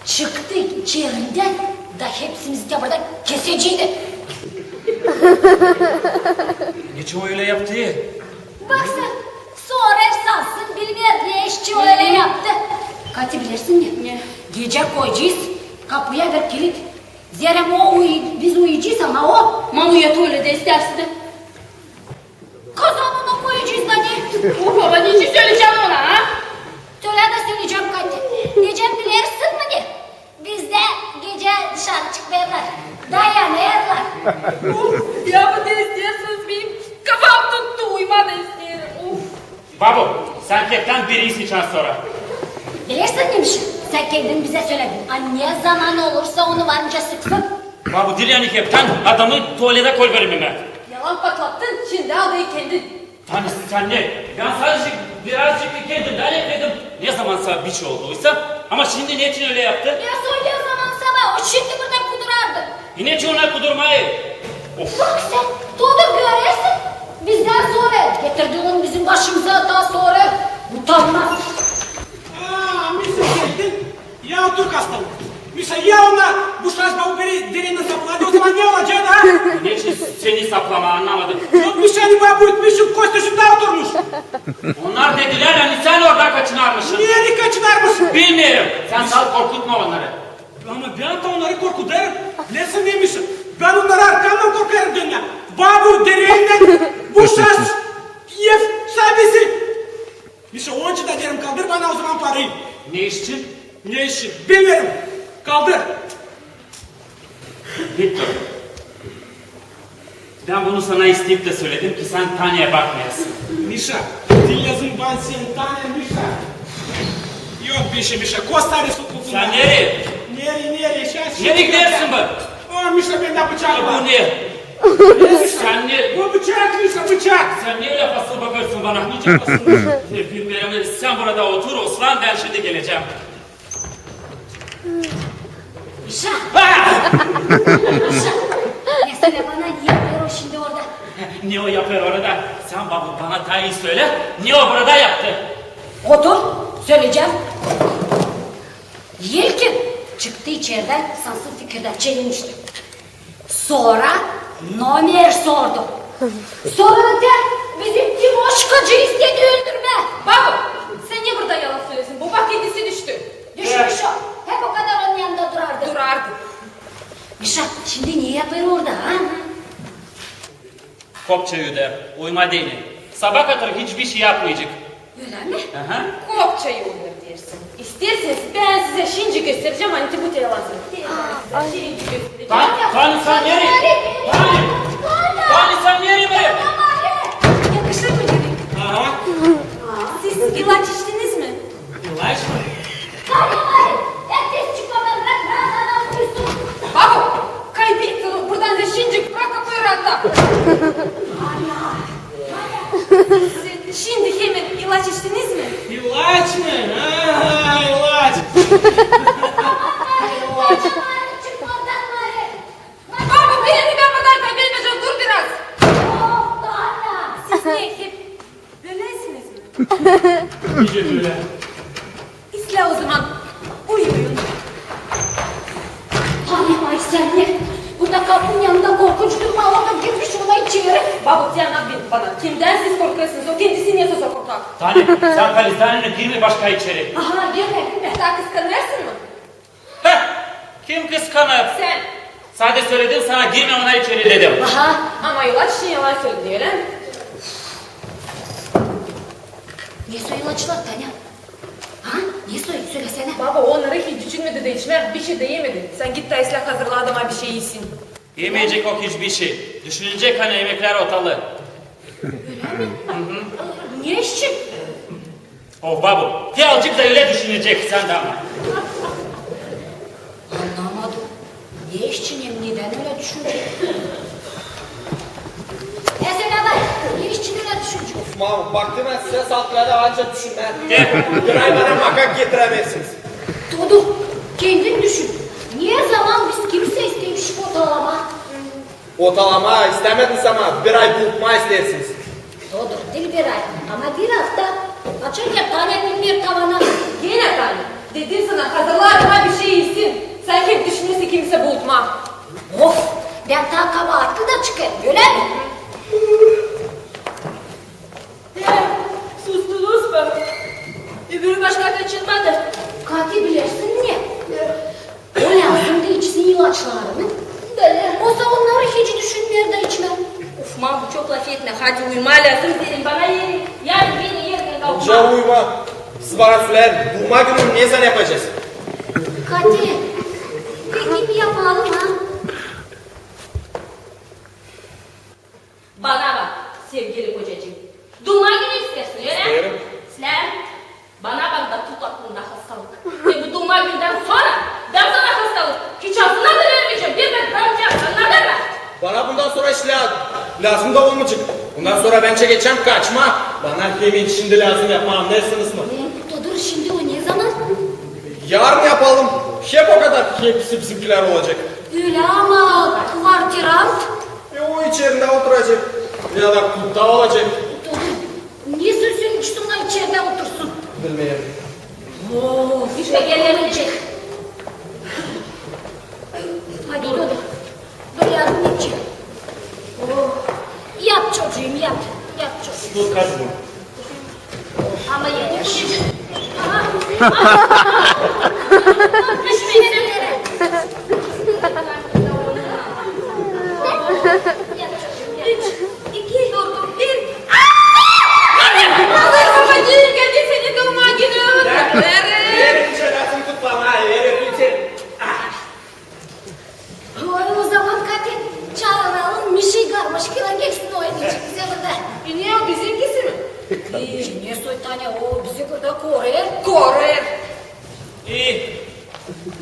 Çıktı içerindän da hepsimizi dä burada keseceydi. Neçin o ölä yaptı? Bak sän, sorêrsın, bilmeer, neçin o ölä yaptı. Kati, bilersin mi? Ne? Gecä koyacez kapuya bir kilit. Zerä o uy-, biz uyuyacez, ama o mamuya tuvalete isteersin dä. Kazanına koyacez da ne? Uf, ama neçin söleyecäm ona, a? Sölä dä söleyecäm, Kati. Neçin, bilersin mi ne? Bizdä gecä dışarı çıkmêêrlar. Dayanêrlar. Uf, ya bu ne isteersiniz, benim kafam tuttu, uyumaa da isteerim. Uf. Babu, sän heptän biri sıçan sora. Bilersin, Mişa, sän kendin bizä söledin. A ne zaman olursa onu varınca sıksın. Babu, diil ani heptän adamı tuvaledä koyuverelim mi? Yalan patlattın, şindi al da kendin. Tani, sän ne? Bän sadecä birazcık kendimdän ekledim. Ne zamansa bir şey olduysa, ama şindi neçin ölä yaptı? Ya soydu o zaman sabaa, o şindi burada kudurardı. E, neçin ona kudurmayı? Of. Bak sän, Todur, görersin, bizdän sorêr. Getirdin onu bizim başımıza, taa sorêr. Utanmaz. Aa, Mişa, geldin. Ya otur, hastalık. Mişa, ya ona bu şaş babu biri derindän saplandı, o zaman ne olacek, a? Neçin seni saplamaa, annamadım. Yok, Mişa, ani babu etmiş, Kostya şunda oturmuş. Onnar dedilär, ani sän orada kaçınarmışın. Nereyi kaçınarmışım? Bilmeerim. Sän sal, korkutma onnarı. Ama bän dä onnarı korkudêrım. Bilersin, Mişa, bän onnarı arkamdan korkêrım dönmää. Babu derindän, bu şaş ev saabisi. Mişa, onun için dä deerim, kaldır bana o zaman parayı. Ne iş için? Ne iş için? Bilmeerim. Kaldır. Viktor, bän bunu sana isteyip dä söledim ki sän Tanyaya bakmayasın. Mişa, diil lääzım bana sän Tanya, Mişa. Yok bir şey, Mişa, Kostya arasın kulpundan. Sän nereyi? Nereyi, nereyi? Şaş, şaş. Nereyi gidersin bän? O, Mişa, bendä bıçak var. Bu ne? Sän ne? Bu bıçak, Mişa, bıçak. Sän ne ölä fasıl bakêrsın bana? Nicä fasıl? Ne, bilmeerim. Sän burada otur, uslan, bän şindi gelecäm. Mişa! Aa! Mişa! Ya sölä bana, ne yapêr o şindi orada? Ne o yapêr orada? Sän ba-, bana taa ii sölä, ne o burada yaptı? Otur, söleyecäm. İlkin çıktı içerdän, sansın fikirdän çevirmişti. Sora nomer sordu. Sora da bizim Timoşkacıı istedi öldürmää. Babu, sän ne burada yalan söleersin? Bu bak, kendisi düştü. Düşmüş o. Hep o kadar onun yanında durardı. Durardı. Mişa, şindi ne yapêr orada, a? Kopça yuder, uyuma deyni. Sabaa kadar hiçbir şey yapmayacek. Ölä mi? Aha. Kopça yuder deersin. İsteerseniz, bän sizä şindi gösterecäm, ani bu te yalan söleer. Aa, ay. Şindi gösterecäm. Tani, Tani, sän nereyi? Tani! Tani, sän nereyi? Yakışır mı dedim? Aha. Siz ilaç içtiniz mi? İlaç mı? Babu, kaybettin, buradan da şindi bırak kapıyı rahatla. Siz şindi hemen ilaç içtiniz mi? İlaç mı? Ha, ilaç. Babu, beni bän buradan kaybetmeyecäm, dur biraz. Siz ne, hep bölä isiniz mi? Nicä bölä? İslää o zaman, uyuyun. Ay, ay, sän ne? Burada kapının yanında korkunç durmaa, oradan girmiş ona içeri. Babu, te annat bana, kimdän siz korkêrsınız? O kendisi ne olsa korkar. Tani, sän halizdän girme başka içeri. Aha, girme, girme. Taa kıskanêrsın mı? Heh, Kim kıskanıp? Sän. Sade söledim sana, girmä ona içeri dedim. Aha, ama ilaç için yalan söledin, ölä mi? Ne soy ilaçlar, Tanya? Ha? Ne soy? Sölesänä. Baba, o onnar hiç düşünmedi dä içmää, bişey dä imädi. Sän git da islää hazırla adama bişey isin. İmeyecek o hiçbişey. Düşünecek, ani imeklär otalı. Ölä mi? Ne için? Of, babo, te azıcık da ölä düşünecek sän dä ama. Annamadım. Ne için hem nedän ölä düşünecek? E, sölä bana, ne için ölä düşünecek? Mamo, baktım bän sizä, salkılara anca düşünmää. Gel. Bir ay bana makak getirämeersiniz. Todur, kendin düşün. Ne zaman biz kimsä istemiştik otalamaa? Otalamaa istämediniz ama bir ay bulutmaa isteersiniz. Todur, diil bir ay, ama bir afta. Açan ya Tanya bilmeer tavana. Genä Tanya. Dedim sana, hazırla adama bişey isin. Sän hep düşünersin kimsä bulutmaa. Of, bän taa kabaatlı da çıkêrım, ölä mi? E, sustunuz mu? Öbürü başka kaçınmadı. Kati, bilersin ne? O lääzımdı içsin ilaçlarını. Osa onnarı hiç düşünmeer dä içmää. Uf, mamo, çok lafetmä. Hadi uyumaa lääzım, senin bana yerin. Yarın genä erken kalkmaa. Ca uyuma. Siz bana sölä, duuma günü ne zaman yapacez? Kati, peki mi yapalım, ha? Bana bak, sevgili kocacıım. Duuma günü isteersin, ölä mi? İsteerim. İslää. Bana bak da tut aklında hastalık. Te bu duuma gündän sora bän sana hastalık hiç ağzına da vermeyecäm. Bir bän kalacek, annadın mı? Bana bundan sora hiç lää-, lääzım da olmayacek. Bundan sora bän çekecäm kaçmaa. Bana hemen şindi lääzım yapmaa, annarsınız mı? E, Todur, şindi o ne zaman? Yarın yapalım. Hep o kadar, hepsi bizimkilär olacek. Ölä ama kvartirant? E, o içerindä oturacek. Ya da klubda olacek. Todur, ne sürünsün, içsin, içerdä otursun? Bilmeerim. Oo, hiç begenmeyecek. Hadi, Todur. Dur, yardım edecäm. Oo. Yat, çocuum, yat. Yat, çocuum. Dur, kaçma. Ama yetişir. Aha. Düşmesin. Üç, iki, bir. Aa! Hazır babacık, hadi seni duuma günü. Ver, ver. Ver, hiç lääzım tutma, ver, ver. Oy, o zaman, Kati, çaaralım Mişayı garmaşkaylan gelsin, oynayacek bizä burada. E, ne o, bizimkisi mi? E, ne soy, Tanya, o bizi burada korer. Korer. İi,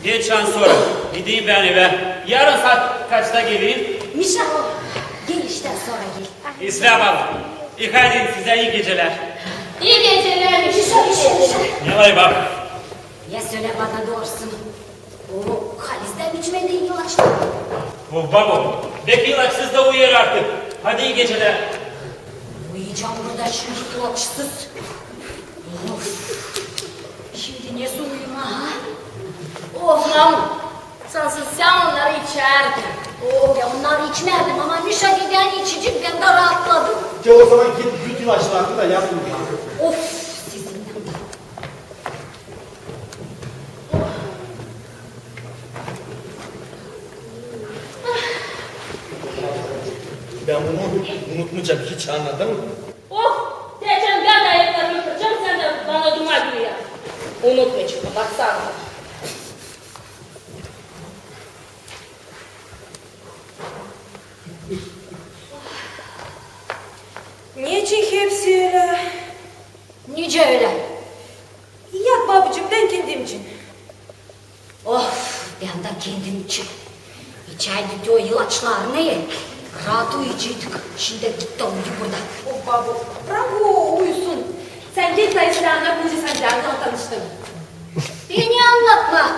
geçän sora gideyim bän evä. Yarın saat kaçta geleyim? Mişa, o geliştän sora gel. İslää, baba. E, hadi, sizä ii gecelär. İi gecelär, Mişa. Mişa, Mişa, Mişa. Ne var, baba? Ya sölä bana doorusunu. O, halizdän içmedin ilaçları. Of, babo, beki ilaçsız da uyuyêr artık. Hadi, ii gecelär. Uyuyacam burada şindi ilaçsız. Of. Şindi ne soy uyumaa, ha? Of, mamo, sansın sän onnarı içärdin. O, bän onnarı içmärdim, ama Mişa dedi, ani içecek, bän dä raatladım. Ya o zaman git, yut ilaçlarını da yat uyumaa. Of, sizinnän dä. Bän bunu unutmayacam hiç, annadın mı? Oh, deyecäm, bän dä ayaklarını kıracam, sän dä bana duuma günü yap. Unutmayacam, baksana. Neçin hepsi ölä? Nicä ölä? Yat, babucum, bän kendim için. Of, bän dä kendim için. İçäydik o ilaçlarını, raat uyuyaceydık. Şindi gitti, uyudu burada. Of, babu, brak o uyusun. Sän gel da islää, ana, buyur, sän dä annat tanıştın. Beni annatma.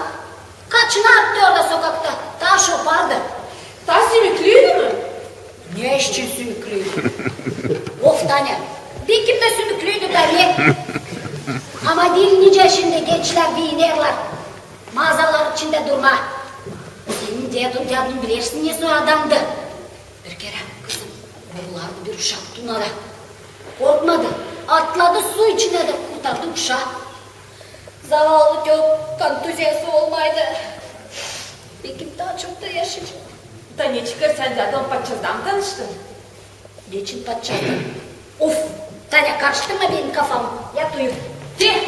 Kaçını attı orada sokakta. Taa şopardı. Taa sümüklüydü mü? Ne için sümüklüydü? Of, Tanya, beki dä sümüklüydü dä ne? Ama diil nicä şindi gençlär giyinerlär. Maazalar içindä durmaa. Senin dädun, dädun bilersin ne soy adamdı. Bir kerä, kızım, boğulardı bir uşak Tunada. Korkmadı, atladı su içinä da kurtardı uşaa. Zavallı kök, kontüziyası olmaydı. Bir Çok da yaşayacek. Da neçin sän dä adam patçazdan tanıştın? Neçin patçazdan? Of! Tanya, karıştırma benim kafamı. Yat uyu. Te!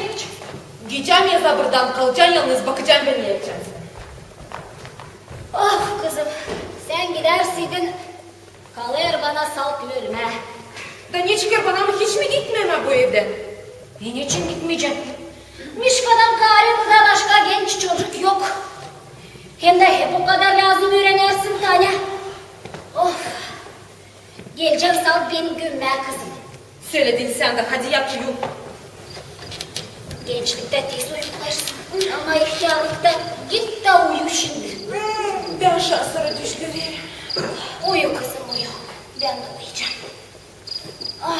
Gidecäm ya, zabırdan kalacan yalnız, bakacam bän, ne yapacam sän. Of, kızım, sän gidärsiydin, kalêr bana salt ölmää. Da neçin bana mı hiç mi gitmemää bu evdän? E, neçin gitmeyecäm? Mişkadan kaarä burada başka genç çocuk yok. Hem dä hep o kadar lääzım üürenärsin, Tanya. Of! Gelecäm salt beni gömmää, kızım. Söledin sän dä, hadi yat uyu. Gençliktä tez uyuklêêrsın, ama ihtärlıkta git da uyu şindi. Bän aşaa sıra düş görerim. Uyu, kızım, uyu. Bän dä uyuyacam. Ah.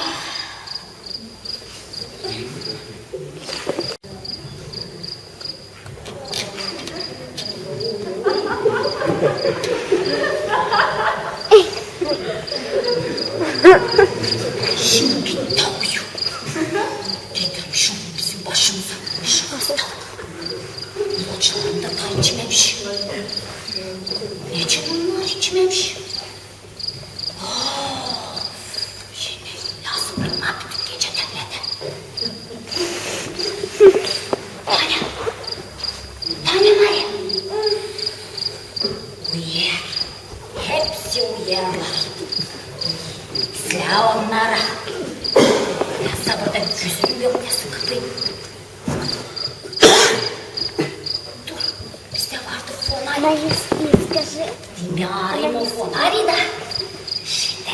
Şindi dä uyu. Dedim, şunu bizim başımıza iş hasta. İlaçlarını da taa içmemiş. Neçin onnar içmemiş? Şindi lääzım durmaa bütün gecä terledi. Tanya! Tanya, Marya! Uyuyêr. Hepsi uyuyêrlar. İslää onnara. Yoksa burada gözüm yok, nasıl kapayım? Dur, bizdä vardı fonarı. Maestro, скажи. Diil mi, arayım o fonarı da. Şindi.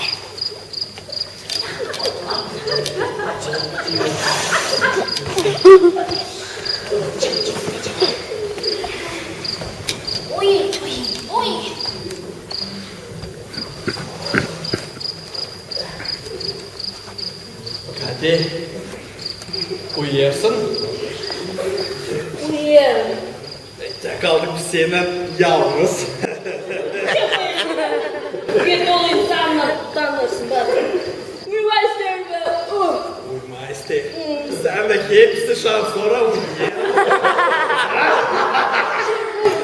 Oy, oy, oy. Hadi, uyuyêrsın? Uyuyêrım. Tä kaldık biz sennän yalnız. Kötü ol insannar, utanmêêrsın, bak. Uyumaa isteerim bän. Uh. Uyumaa isteer. Sän dä hepsi şansora uyuyêrsın.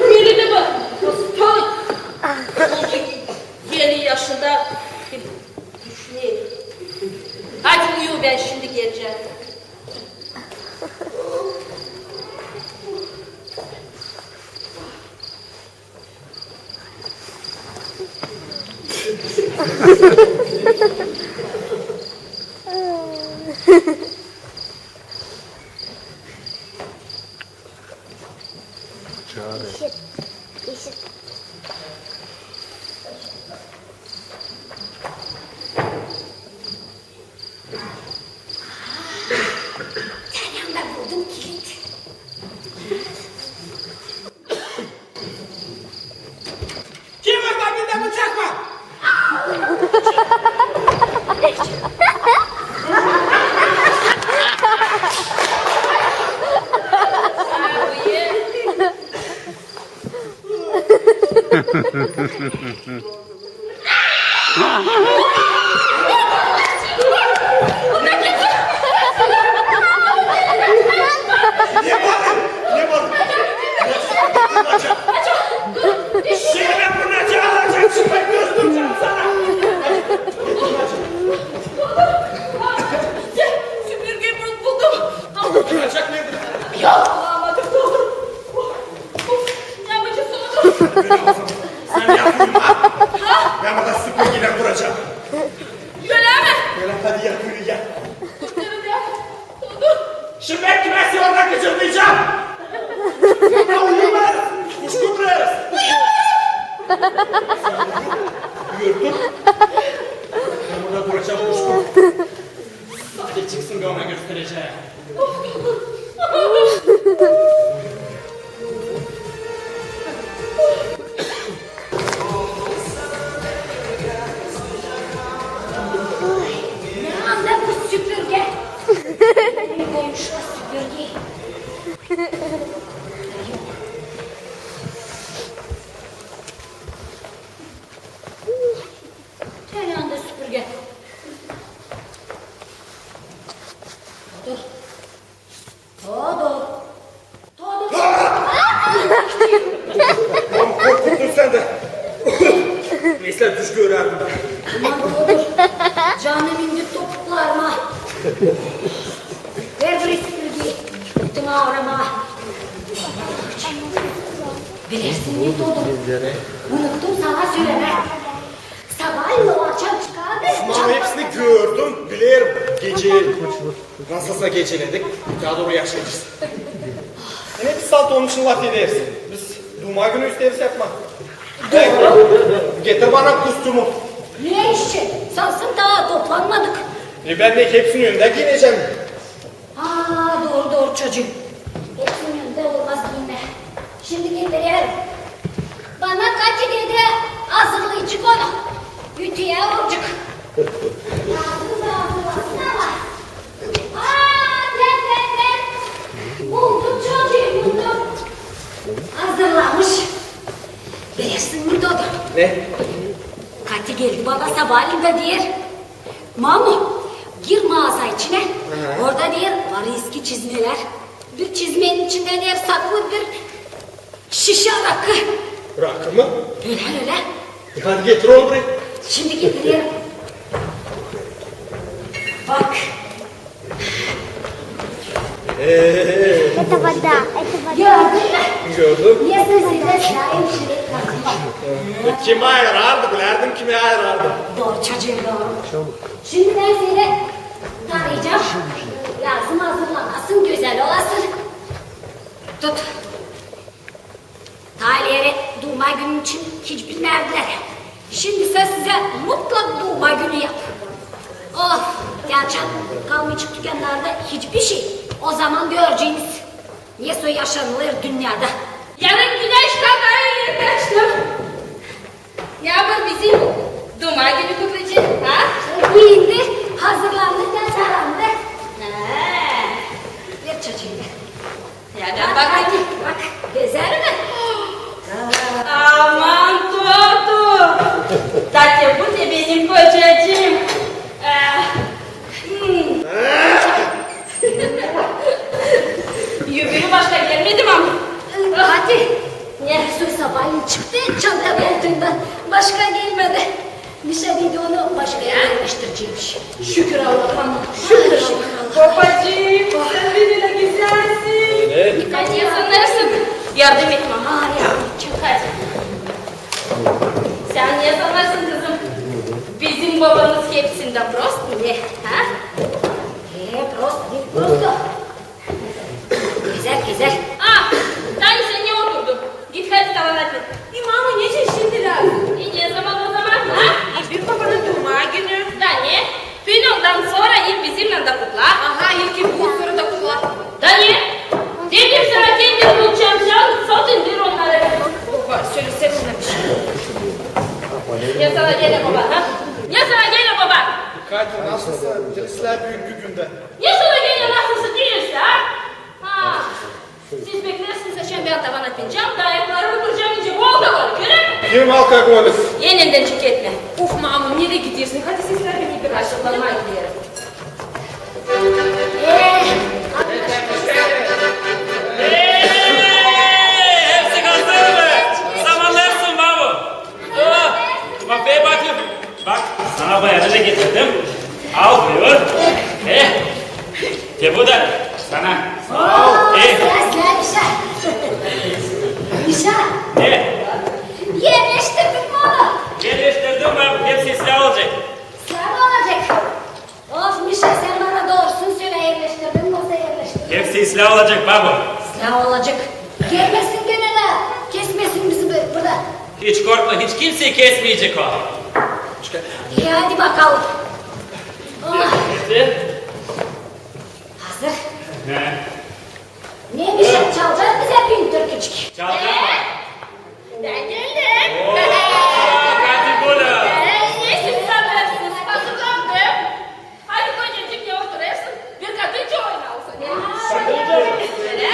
Beni dä bak, hastalık. Eni yaşında düşünerim. Hadi uyu, bän şindi gelecäm. Işık, ışık. Tanrım, da buldum kilit. Kim orada? Bendä bıçak var. Şindi bän bunu alacam, şindi bän göstereceğim sana. Süpürgä buldum. Yok, alamadım, ne olur. Of, ne yapacağız, ne olur? Sän yat uyu, ha? Ha? Bän burada süpürgeylän duracam. Ölä mi? Ölä, hadi yat uyu, yat. Kurtarın ya. Ne olur. Şindi bän kimä sän orada gıcırdayacam. Uyumaêrız. Kuşku kurêrız. Uyumaêrız. Yürü, dur. Bän burada duracam, kuşku. Sade çıksın, bän ona gösterecäm. Oy, ne anda bu süpürgä? Koymuşlar süpürgeyi. Yok. Gel anda süpürgä. Dur. Odur. Düz görärdim. Aman, Dodur, canım indi topuklarıma. Ver bir süpürgeyi, bıktım aarımaa. Bilersin mi, Dodur? Unuttum sana sölemää. Sabaalän o açan çıkardı. Aman, hepsini gördüm, bilerim. Geceleyin. Nasılsa geceledik, taa dooru yaşayacez. Ne biz salt onun için lafedersin. Biz duuma günü isteeriz yapmaa. Dodu. Getir bana kostümü. Ne iş için? Sansın taa toplanmadık. E, bän dä hepsinin önündä giinecäm. Aa, dooru, dooru, çocuum. Hepsinin önündä olmaz giinmää. Şindi getirerim. Bana Kati dedi, hazırlayacek onu. Ütüyä vuracek. Lazım da hazırlasın ama. Aa, bän, bän, bän. Buldum çocuum, buldum. Hazırlamış. Bilersin mi, Dodu? Ne? Kati geldi bana sabaalän da deer: Mamu, gir maaza içinä. Aha. Orada, deer, var eski çizmelär. Bir çizmenin içindä, deer, saklı bir şişä rakı. Rakı mı? Ölä, ölä. E, hadi getir onu buraya. Şindi getirerim. Bak. Ee. Это вода, это вода. Gördün mü? Gördüm. Kim ayırardı, bilärdim, kimi ayırardı. Dooru, çocuum, dooru. Şindi bän seni tanıyacam. Lazım hazırlanasın, gözäl olasın. Tut. Taa ileri duuma günü için hiç bilmärdilär. Şindi sä sizä mutlak duuma günü yap. Of, gerçi kalmayacek tükannarda hiçbir şey. O zaman göreceniz, ne soy yaşanılêr dünnedä. Yarın güneş kalkar, erdeşler. Ya bir bizim duuma günü kutlayacek, ha? Giyindi, hazırlandı da tarandı. Ha. Ver çocuum, ver. Ya, bak, bak, hadi, bak, gözäl mi? Aman, Dodu! Da te bu te benim kocacuum. Ee, hmm. Öbürü başka gelmedi mi? Hadi. Ne? Soy sabaalän çıktı çanta koltuundan. Başka gelmedi. Mişa dedi, onu başka erä erleştirecekmiş. Şükür Allaha, şükür Allaha. Babacıım, sän bän ölä gözälsin. Öyle. Sän ne sanêrsın? Yardım et, mama. Aa, yardım et. Hadi. Sän ne sanêrsın, kızım? Bizim babamız hepsindän prost mu, ne? Ha? E, prost diil, prost o. Gözäl, gözäl. A, Tani, sän ne oturdun? Git hadi tavan et. E, mama, neçin şindi lääzım? E, ne zaman o zaman, ha? E, büük babanın duuma günü. Da ne? Büün ondan sora hem bizimnän dä kutla. Aha, ilkin bu, sora da kutla. Da ne? Dedim sana, kendim bulacam, sän sot indir onnarı. Baba, sölesene ona bir şey. Ne sana genä baba, ha? Ne sana genä baba? Katya, nasılsa, dilislää büük bir gündä. Ne sana genä nasılsa, dilislää, ha? Ha. Siz beklersiniz, açan bän tavan atacam, da ayaklarımı kıracam, nicä bu alkogolik, ölä mi? Kim alkogolik? Enindän çeketmä. Uf, mama, nereyi gidersin? Hadi seslär beni biraz. Açıklamaa giderim. Ee, hepsi hazır mı? Zamanlarsın, babu. Aa, bak, bak, bak. Bak, sana bu ayarı da getirdim. Al, buyur. E, te bu da sana. Sağ ol. E. Sä, sä, Mişa. Mişa. Ne? Erleştirdin mi onu? Erleştirdim, bak, hepsi islää olacek. İslää mi olacek? Of, Mişa, sän bana doorusunu sölä, erleştirdin mi, osa erleştirdin mi? Hepsi islää olacek, babu. İslää olacek. Gelmesin genä dä, kesmesin bizi bu-, burada. Hiç korkma, hiç kimseyi kesmeyecek o. E, hadi bakalım. Oh. Bitti. Hazır. Ne? Ne, Mişa, çalacak bizä bir türkücük? Çalacak mı? Bän geldim. Oo, Kadirgülüm. Ee, ne siz sanêrsınız? Hazırlandım. Hadi, kocacık, ne oturêrsın? Bir kadınca oynayalım. Kadınca mı? Öyle.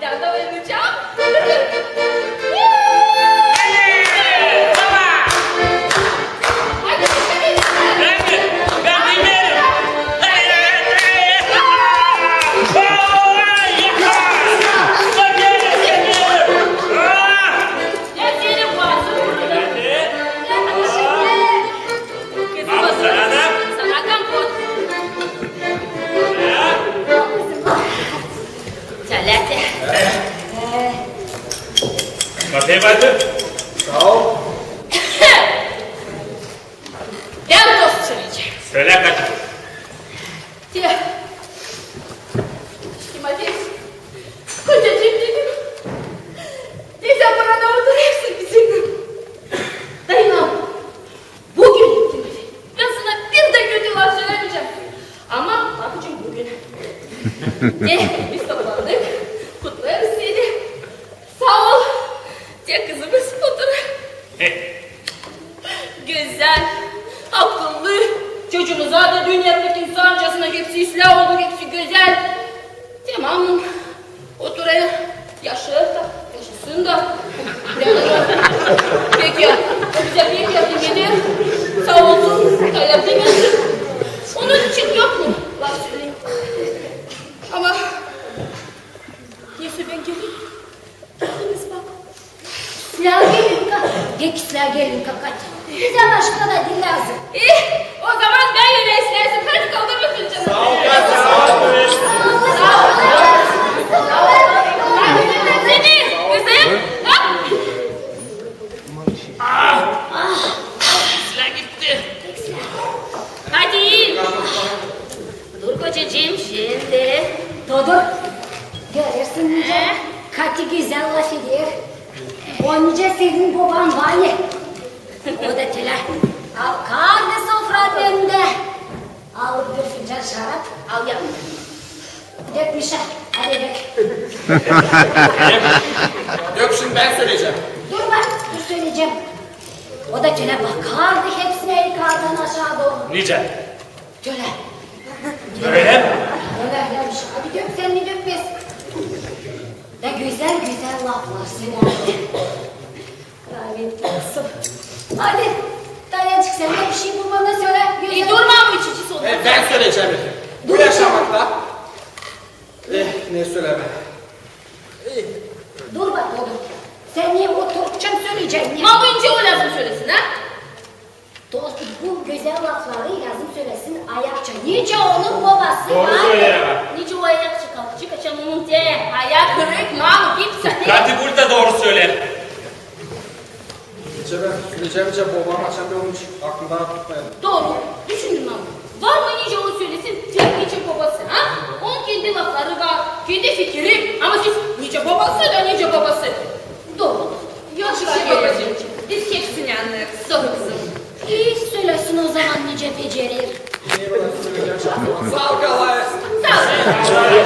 Biraz da oynayacam. Hadi, hadi. Bän mi? Bän bilmeerim. Hadi. Saa ol. Bän tost söleyecäm. Sölä, Kati. Te, Timofey, kocacıım dedim. Te sän burada oturêrsın bizimnän. Da inan, büün, Timofey, bän sana bir dä kötü laf sölämeyecäm. Ama bakacam büün. Te, biz toplandık, kutlêêrız seni. Saa ol. Te kızımız oturêr. Gözäl, akıllı. Çocuumuza da dünnedäki insancasına hepsi islää oldu, hepsi gözäl. Tamam, oturêr, yaşêêr da, yaşasın da. Peki, o bizä pek yardım eder. Saa olsun, da yardım eder. Onun için yok mu laf söleyim? Ama neysä, bän geleyim. Geldiniz bak. İslää gelin ka-, pek islää gelin ka-, Katya. Bizä başka da diil lääzım. Eh, o zaman bän ölä islärsin. Hadi, kaldırın fincanı. Saa ol, Katya, saa ol. Seni, kızım, hop. Ah, islää gitti. Hadi. Dur, kocacıım, şindi. Dur, dur. Görersin, nicä Kati gözäl lafeder. O nicä senin boban Vanya. O da tölä. Al, kalkardı sofranın önündä. Alıp bir fincan şarap, al, yap. Dök, Mişa, hadi dök. Dök, şindi bän söleyecäm. Dur bak, dur söleyecäm. O da tölä bakardı hepsinä yukardan aşaa dooru. Nicä? Tölä. Tölä? Tölä, ya, Mişa. Hadi dök, sän mi dökmez? Da gözäl, gözäl laflar sölä. Rahmetli olsun. Hadi, Tanecik, sän dä bişey bobana sölä. E, dur, mamu, iç, iç, iç. E, bän söleyecäm. Dur, bu yaşamakta. Eh, ne sölämää. Dur bak, dur. Sän ne o türkçä söleyecän, ne? Mamu, nicä o lääzım sölesin, ha? Tost, bu gözäl lafları lääzım sölesin ayakça. Nicä onun bobası. Dooru söleer. Nicä o ayakça kalkacek, açan onun te ayak kırık, mamu, pipsa. Kati, bu da dooru söleer. Nicä bän söleyecäm, nicä bobam, açan bän onun aklımda tutmayım. Dooru. Düşündüm, mamu. Var mı nicä o sölesin, tek nicä bobası, ha? Onun kendi lafları var, kendi fikiri, ama siz nicä bobası da nicä bobası. Dooru. Yok, şey, babacıım, biz hepsini annêêrız. Dooru, kızım. İi, sölesin o zaman nicä becerer. Saa ol, kolay. Saa ol.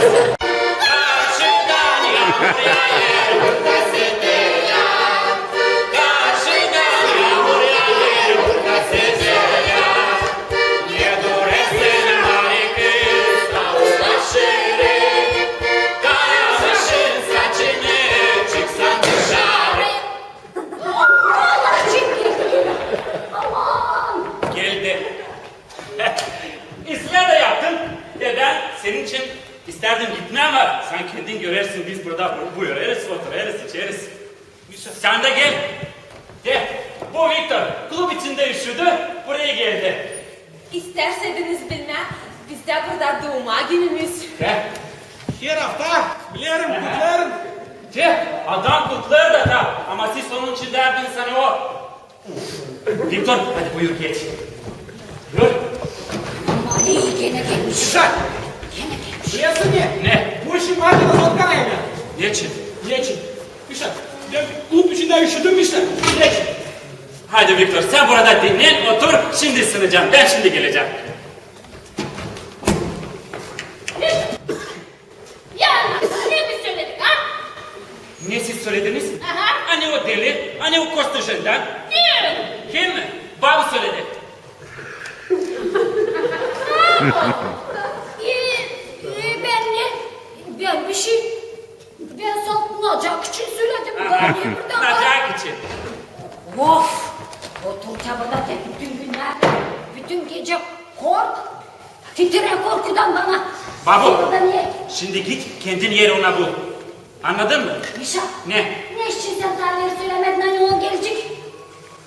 Aman! Geldi. İslää dä yaptım. E, bän senin için istärdim gitmää, ama sän kendin görersin, biz burada bu-, buyurêrız, oturêrız, içeriz. Sän dä gel. De, bu Viktor klub içindä üşüdü, buraya geldi. İstärsäniz bilmää, bizdä burada duuma günümüz. He? Her afta, bilerim, kutlêêrım. De, adam kutlêêr da, da, ama siz onun için dä bilmäzsiniz o. Viktor, hadi buyur, geç. Buyur. Aman, genä gelmiş. Şat! Genä gelmiş. Bilersin ne? Ne? Bu işin var ya, sotkan ayağına. Neçin? Neçin? Mişa, bän klub içindä üşüdüm, Mişa. Neçin? Hadi, Viktor, sän burada dinnän, otur, şindi ısınacaan, bän şindi gelecäm. Ya, ne biz söledik, ha? Ne siz sölediniz? Aha. Ani o deli, ani o Kosta Jendarm? Kim? Kim? Babu söledi. E, e, bän ne? Bän bişey, bän salt nacak için söledim. Aha, da ne burada var? Nacak için. Of! Otur çabada tek bütün günnär, bütün gecä kork. Titrää korkudan bana. Babu, şindi git, kendin yer onu bul. Annadın mı? Mişa. Ne? Neçin sän taa ileri sölämedin, ani o gelecek?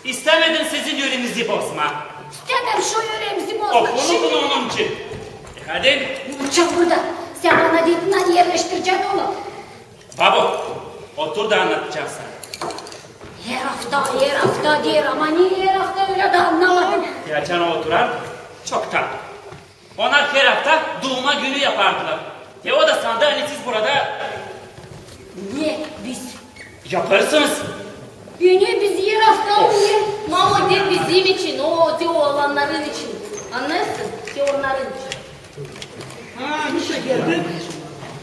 İstämedim sizin üreenizi bozmaa. İstämedim şu üreemizi bozmaa. Of, unudun onun için. E, hadi. Çabuk burada. Sän bana dedin, ani erleştirecän onu. Babu, otur da annadacam sana. Da her afta deer, ama neyi her afta ölä dä annamadım. Açan oturar, çok tatlı. Onnar her afta duuma günü yapardılar. Te o da sandı, ani siz burada... Ne biz? Yaparsınız. E, ne biz her afta, o ne? Mamo, te bizim için, o te oolannarın için. Annêêrsın, te onnarın için. Ha, Mişa geldi.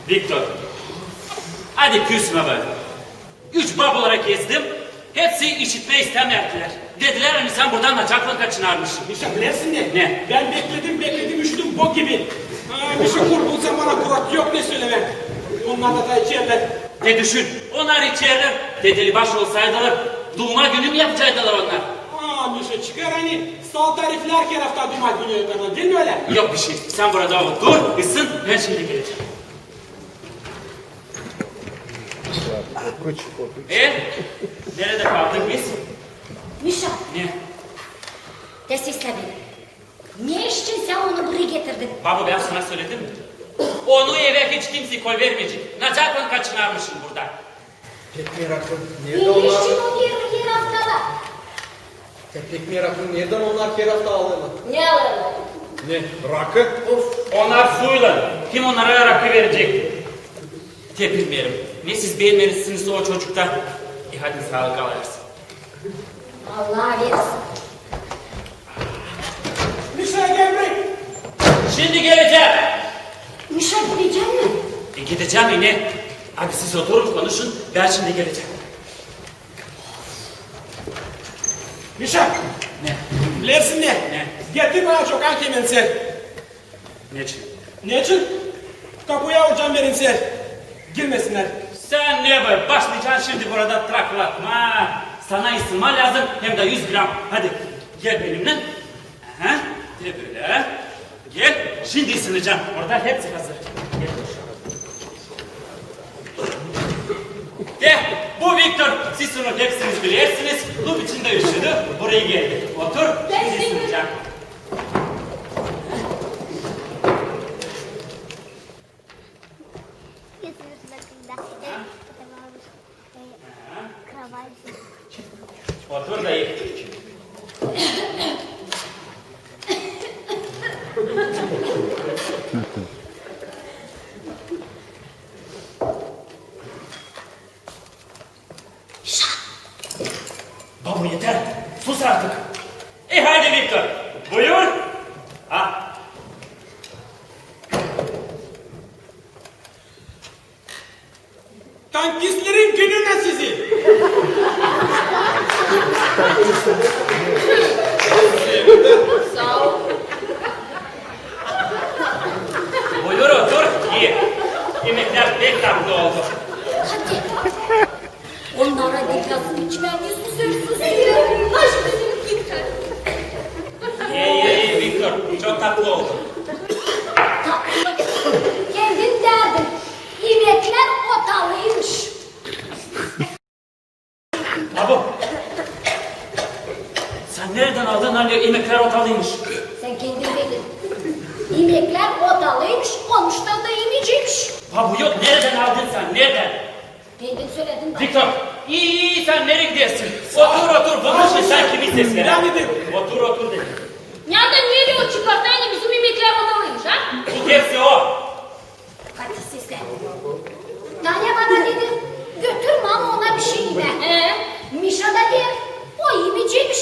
Viktor, hadi küsmä bana. Üç bab olarak gezdim. Hepsi işitmää istämärdilär. Dedilär, ani sän buradan nacaklan kaçınarmışın. Mişa, bilersin ne? Ne? Bän bekledim, bekledim, üşüdüm bok gibi. Ha, Mişa, kurtulsam bana kurak, yok ne sölemää. Onnar da içerlär. Te düşün, onnar içerlär. Te delibaş olsaydılar, duuma günü mü yapacaydılar onnar? Ha, Mişa, çıkar ani salt ariflär her afta duuma günü yapêrlar, diil mi ölä? Yok bişey. Sän burada otur, ısın, bän şindi gelecäm. E, neredä kaldık biz? Mişa! Ne? Te seslä beni. Ne için sän onu burayı getirdin? Babo, bän sana söledim. Onu evä hiç kimsey koyvermeyecek. Nacaklan kaçınarmışın burada. Pek meraklı. Ne için o her, her afta da? Ya pek meraklı, neredän onnar her afta alêrlar? Ne alêrlar? Ne, rakı? Onnar suylan. Kim onnara rakı verecek? Te bilmeerim. Ne siz beğenmemişsiniz o çocukta. E, hadi saalık alırsın. Allah versin. Mişa, gel burayı. Şindi gelecäm. Mişa, gidecän mi? E, gidecäm, e, ne? Abi, siz oturun, konuşun, bän şindi gelecäm. Mişa! Ne? Bilersin ne? Ne? Getir bana çokan kemençä. Neçin? Neçin? Kapuya vuracam berinsä, girmesinnär. Sän ne bä, başlayacan şindi burada traklatmaa? Sana ısınma lääzım, hem dä üz gram. Hadi, gel benimnän. Aha, te bölä. Gel, şindi ısınacan. Orada hepsi hazır. Gel. De, bu Viktor, siz onu hepsiniz bilersiniz. Lupicin dä üşüdü, burayı geldi. Otur, şindi ısınacan. Otur da iç. Babo, eter! Sus artık! E, haydi, Viktor, buyur! Ha. Tankistlerin gününä sizi! Saa ol. Buyur, otur, i. Imeklär pek tatlı oldu. Hadi. Onnara biraz içmää, susêr, susêr. Baş gözüm gitti. İi, iyi, iyi, Viktor, çok tatlı oldu. Tatlı. Kendin derdin. İmeklär otalıymış. Babo, sän neredän aldın, ani imeklär otalıymış? Sän kendin dedin. İmeklär otalıymış, onuştan da imeyeceymiş. Babo, yok, neredän aldın sän, neredän? Kendin söledin bana. Viktor, ii, ii, sän neredä gidersin? Otur, otur, bunun için sän kimi sesleer? Otur, otur dedim. Neredän, neredä o çıkarttı, ani bizim imeklär otalıymış, ha? Bu hepsi o. Hadi sesle. Tanya bana dedi, götür, mama ona bişey imää. Ee? Mişa da deer, o imeyeceymiş,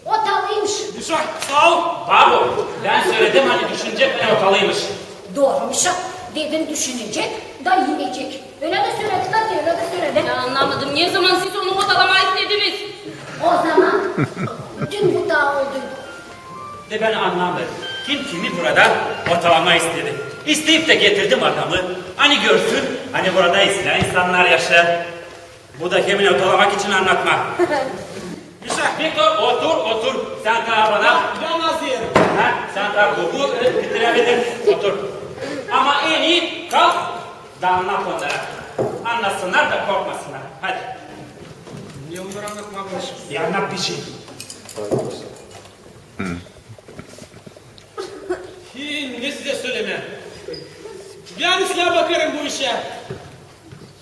otalıymış. Mişa, saa ol. Babo, bän söledim, ani düşünecek, ani otalıymış. Dooru, Mişa, dedin düşünecek da imeyecek. Ölä dä söledin, hadi, ölä dä söledin. Bän annamadım, ne zaman siz onu otalamaa istediniz? O zaman, dün bu taa oldu. De bän annamêêrım, kim kimi burada otalamaa istedi. İsteyip dä getirdim adamı, ani görsün, ani burada islää insannar yaşêêr. Bu da hemen otalamak için annatma. Mişa! Viktor, otur, otur. Sän taa bana. Bän hazır. Ha, sän taa bu, bu, e, bitirebilir. Otur. Ama en ii kal da annat onnara. Annatsınnar da korkmasınnar. Hadi. Ne onnara annatmaa başladım? E, annat bişey. Hii, ne sizä sölemää? Bän islää bakêrım bu işä.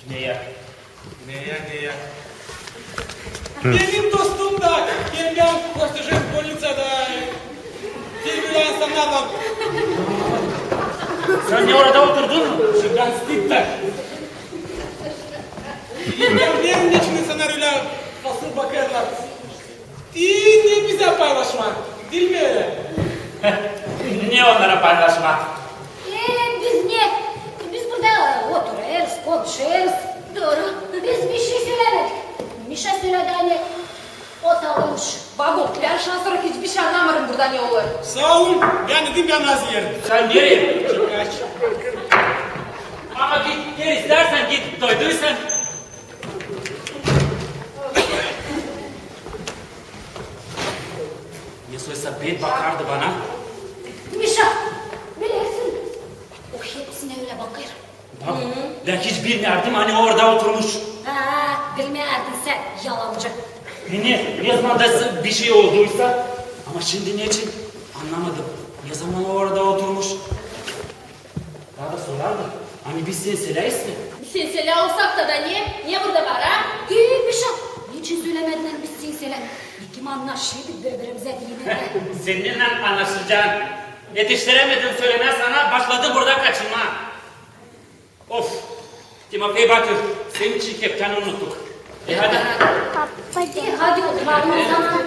Ne ya? Ne ya, ne ya? Benim dost Da, bän, bän koşacam bolniţada. Seni bölä insannar var. Sän ne orada oturdun mu? Şundan stid tak. Bän, bän, neçin insannar ölä fasıl bakêrlar. Diil mi bizä paylaşmak, diil mi ölä? Ne onnara paylaşmak? E, biz ne? Biz burada oturêrız, konuşêrız. Dooru. Biz bişey sölämedik. Mişa sölädi, ani o talınmış. Babu, bän şundan sora hiç bişey annamêêrım burada ne olêr. Saa olun, bän dedim, bän az iyerim. Sän nereyi? Çıkaç. Ama git, gel istärsän, git, doyduysan. Ne soysa bet bakardı bana. Mişa, bilersin, o hepsinä ölä bakêr. Bak, bän hiç bilmärdim, ani o orada oturmuş. Ha, bilmärdin sän, yalancı. E ne, ne zaman da s-, bişey olduysa. Ama şindi neçin? Annamadım. Ne zaman o orada oturmuş? Taa da sorardı, ani biz seni seläyäz mi? Biz seni selää olsak taa da ne? Ne burada var, ha? Ey, Mişa, neçin sölämedin, ani biz seni selää? Neçin annaşêrdık biri-birimizä deyni? Seninnän annaşacaan. Etiştirämedim sölemää sana, başladım burada kaçınmaa. Of! Timofey Batır, senin için heptän unuttuk. E, hadi. E, hadi oturalım o zaman.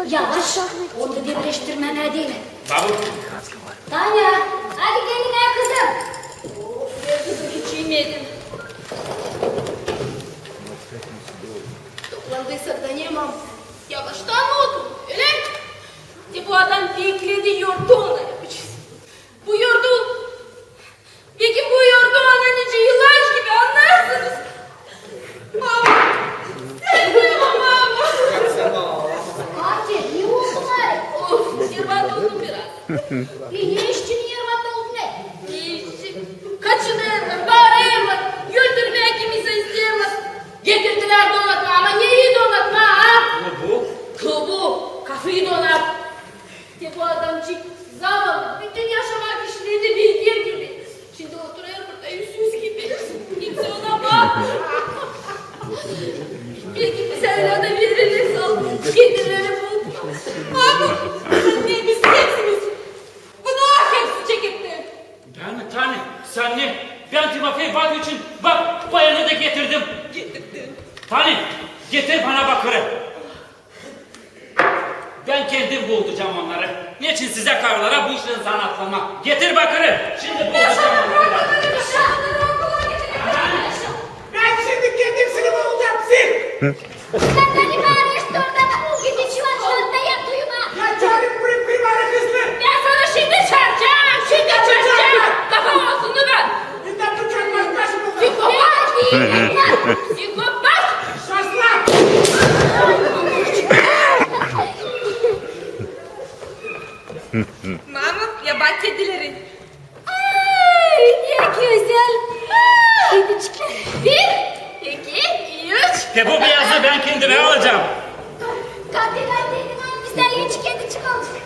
Yavaş, onu da debreştirmää deyni. Babu. Tanya, hadi kendinä, kızım. Of, bän hiç imedim. Toplandıysak da ne, mam? Yavaştan otur, ölä. Te bu adam bekledi, yordu onnarı. Bu yordu. Peki bu yordu ona nicä ilaç gibi, annêêrsınız? Mama! Sän duyma, mama! Katya, ne oldu sana? Of, nervat oldum biraz. E, ne için nervat oldun, e? Ne için? Kaçınêrlar, baarêrlar, öldürmää kimisi isteerlär. Getirdilär donatmaa, ama neyi donatmaa, ha? Ne bu? Ne bu? Kafayı donat. Te bu adamcık zavallı, bütün yaşamak işledi beygir gibi. Şindi oturêr burada üstsüz gibi. Kimsey ona bakmêêr. Peki biz ölä dä veririz, al, kendileri buldular. Abi, ne biz hepsimiz. Bunu hepsi çekipti. Bän mi, Tani? Sän ne? Bän Timofey Batır için, bak, bayanı da getirdim. Getirdim. Tani, getir bana bakırı. Bän kendim buldacam onnarı. Neçin sizä, karılara, bu işlän zanaatlanmaa? Getir bakırı. Şindi buldacam onnarı. Bän şindi kendim seni buldum, seni. Sän beni bağırıştı orada. Git içi var, şurada yat, uyuma. Ya çaarın, kırım, kırım, arı kızlı. Bän sana şindi çaaracam, şindi çaaracam. Kafa olsun bän. Bizä bıçak var, taşımız var. Psikopat! Psikopat! Saslan! Mama, ya bak kedileri. Ay, ne gözäl. Kedicikler. Bir, iki, üç. Te bu beyazı bän kendimä alacam. Katya, bän kendim al, bizdä üç kedicik olacek.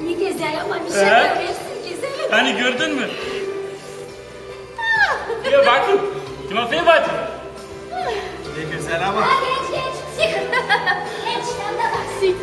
Ne gözäl, ama bir şey görersin, gözäl. Hani gördün mü? Ya bakın, Timofey Batır. Ne gözäl ama. Ha, geç, geç. Sik. Geç, yanda bak. Sik.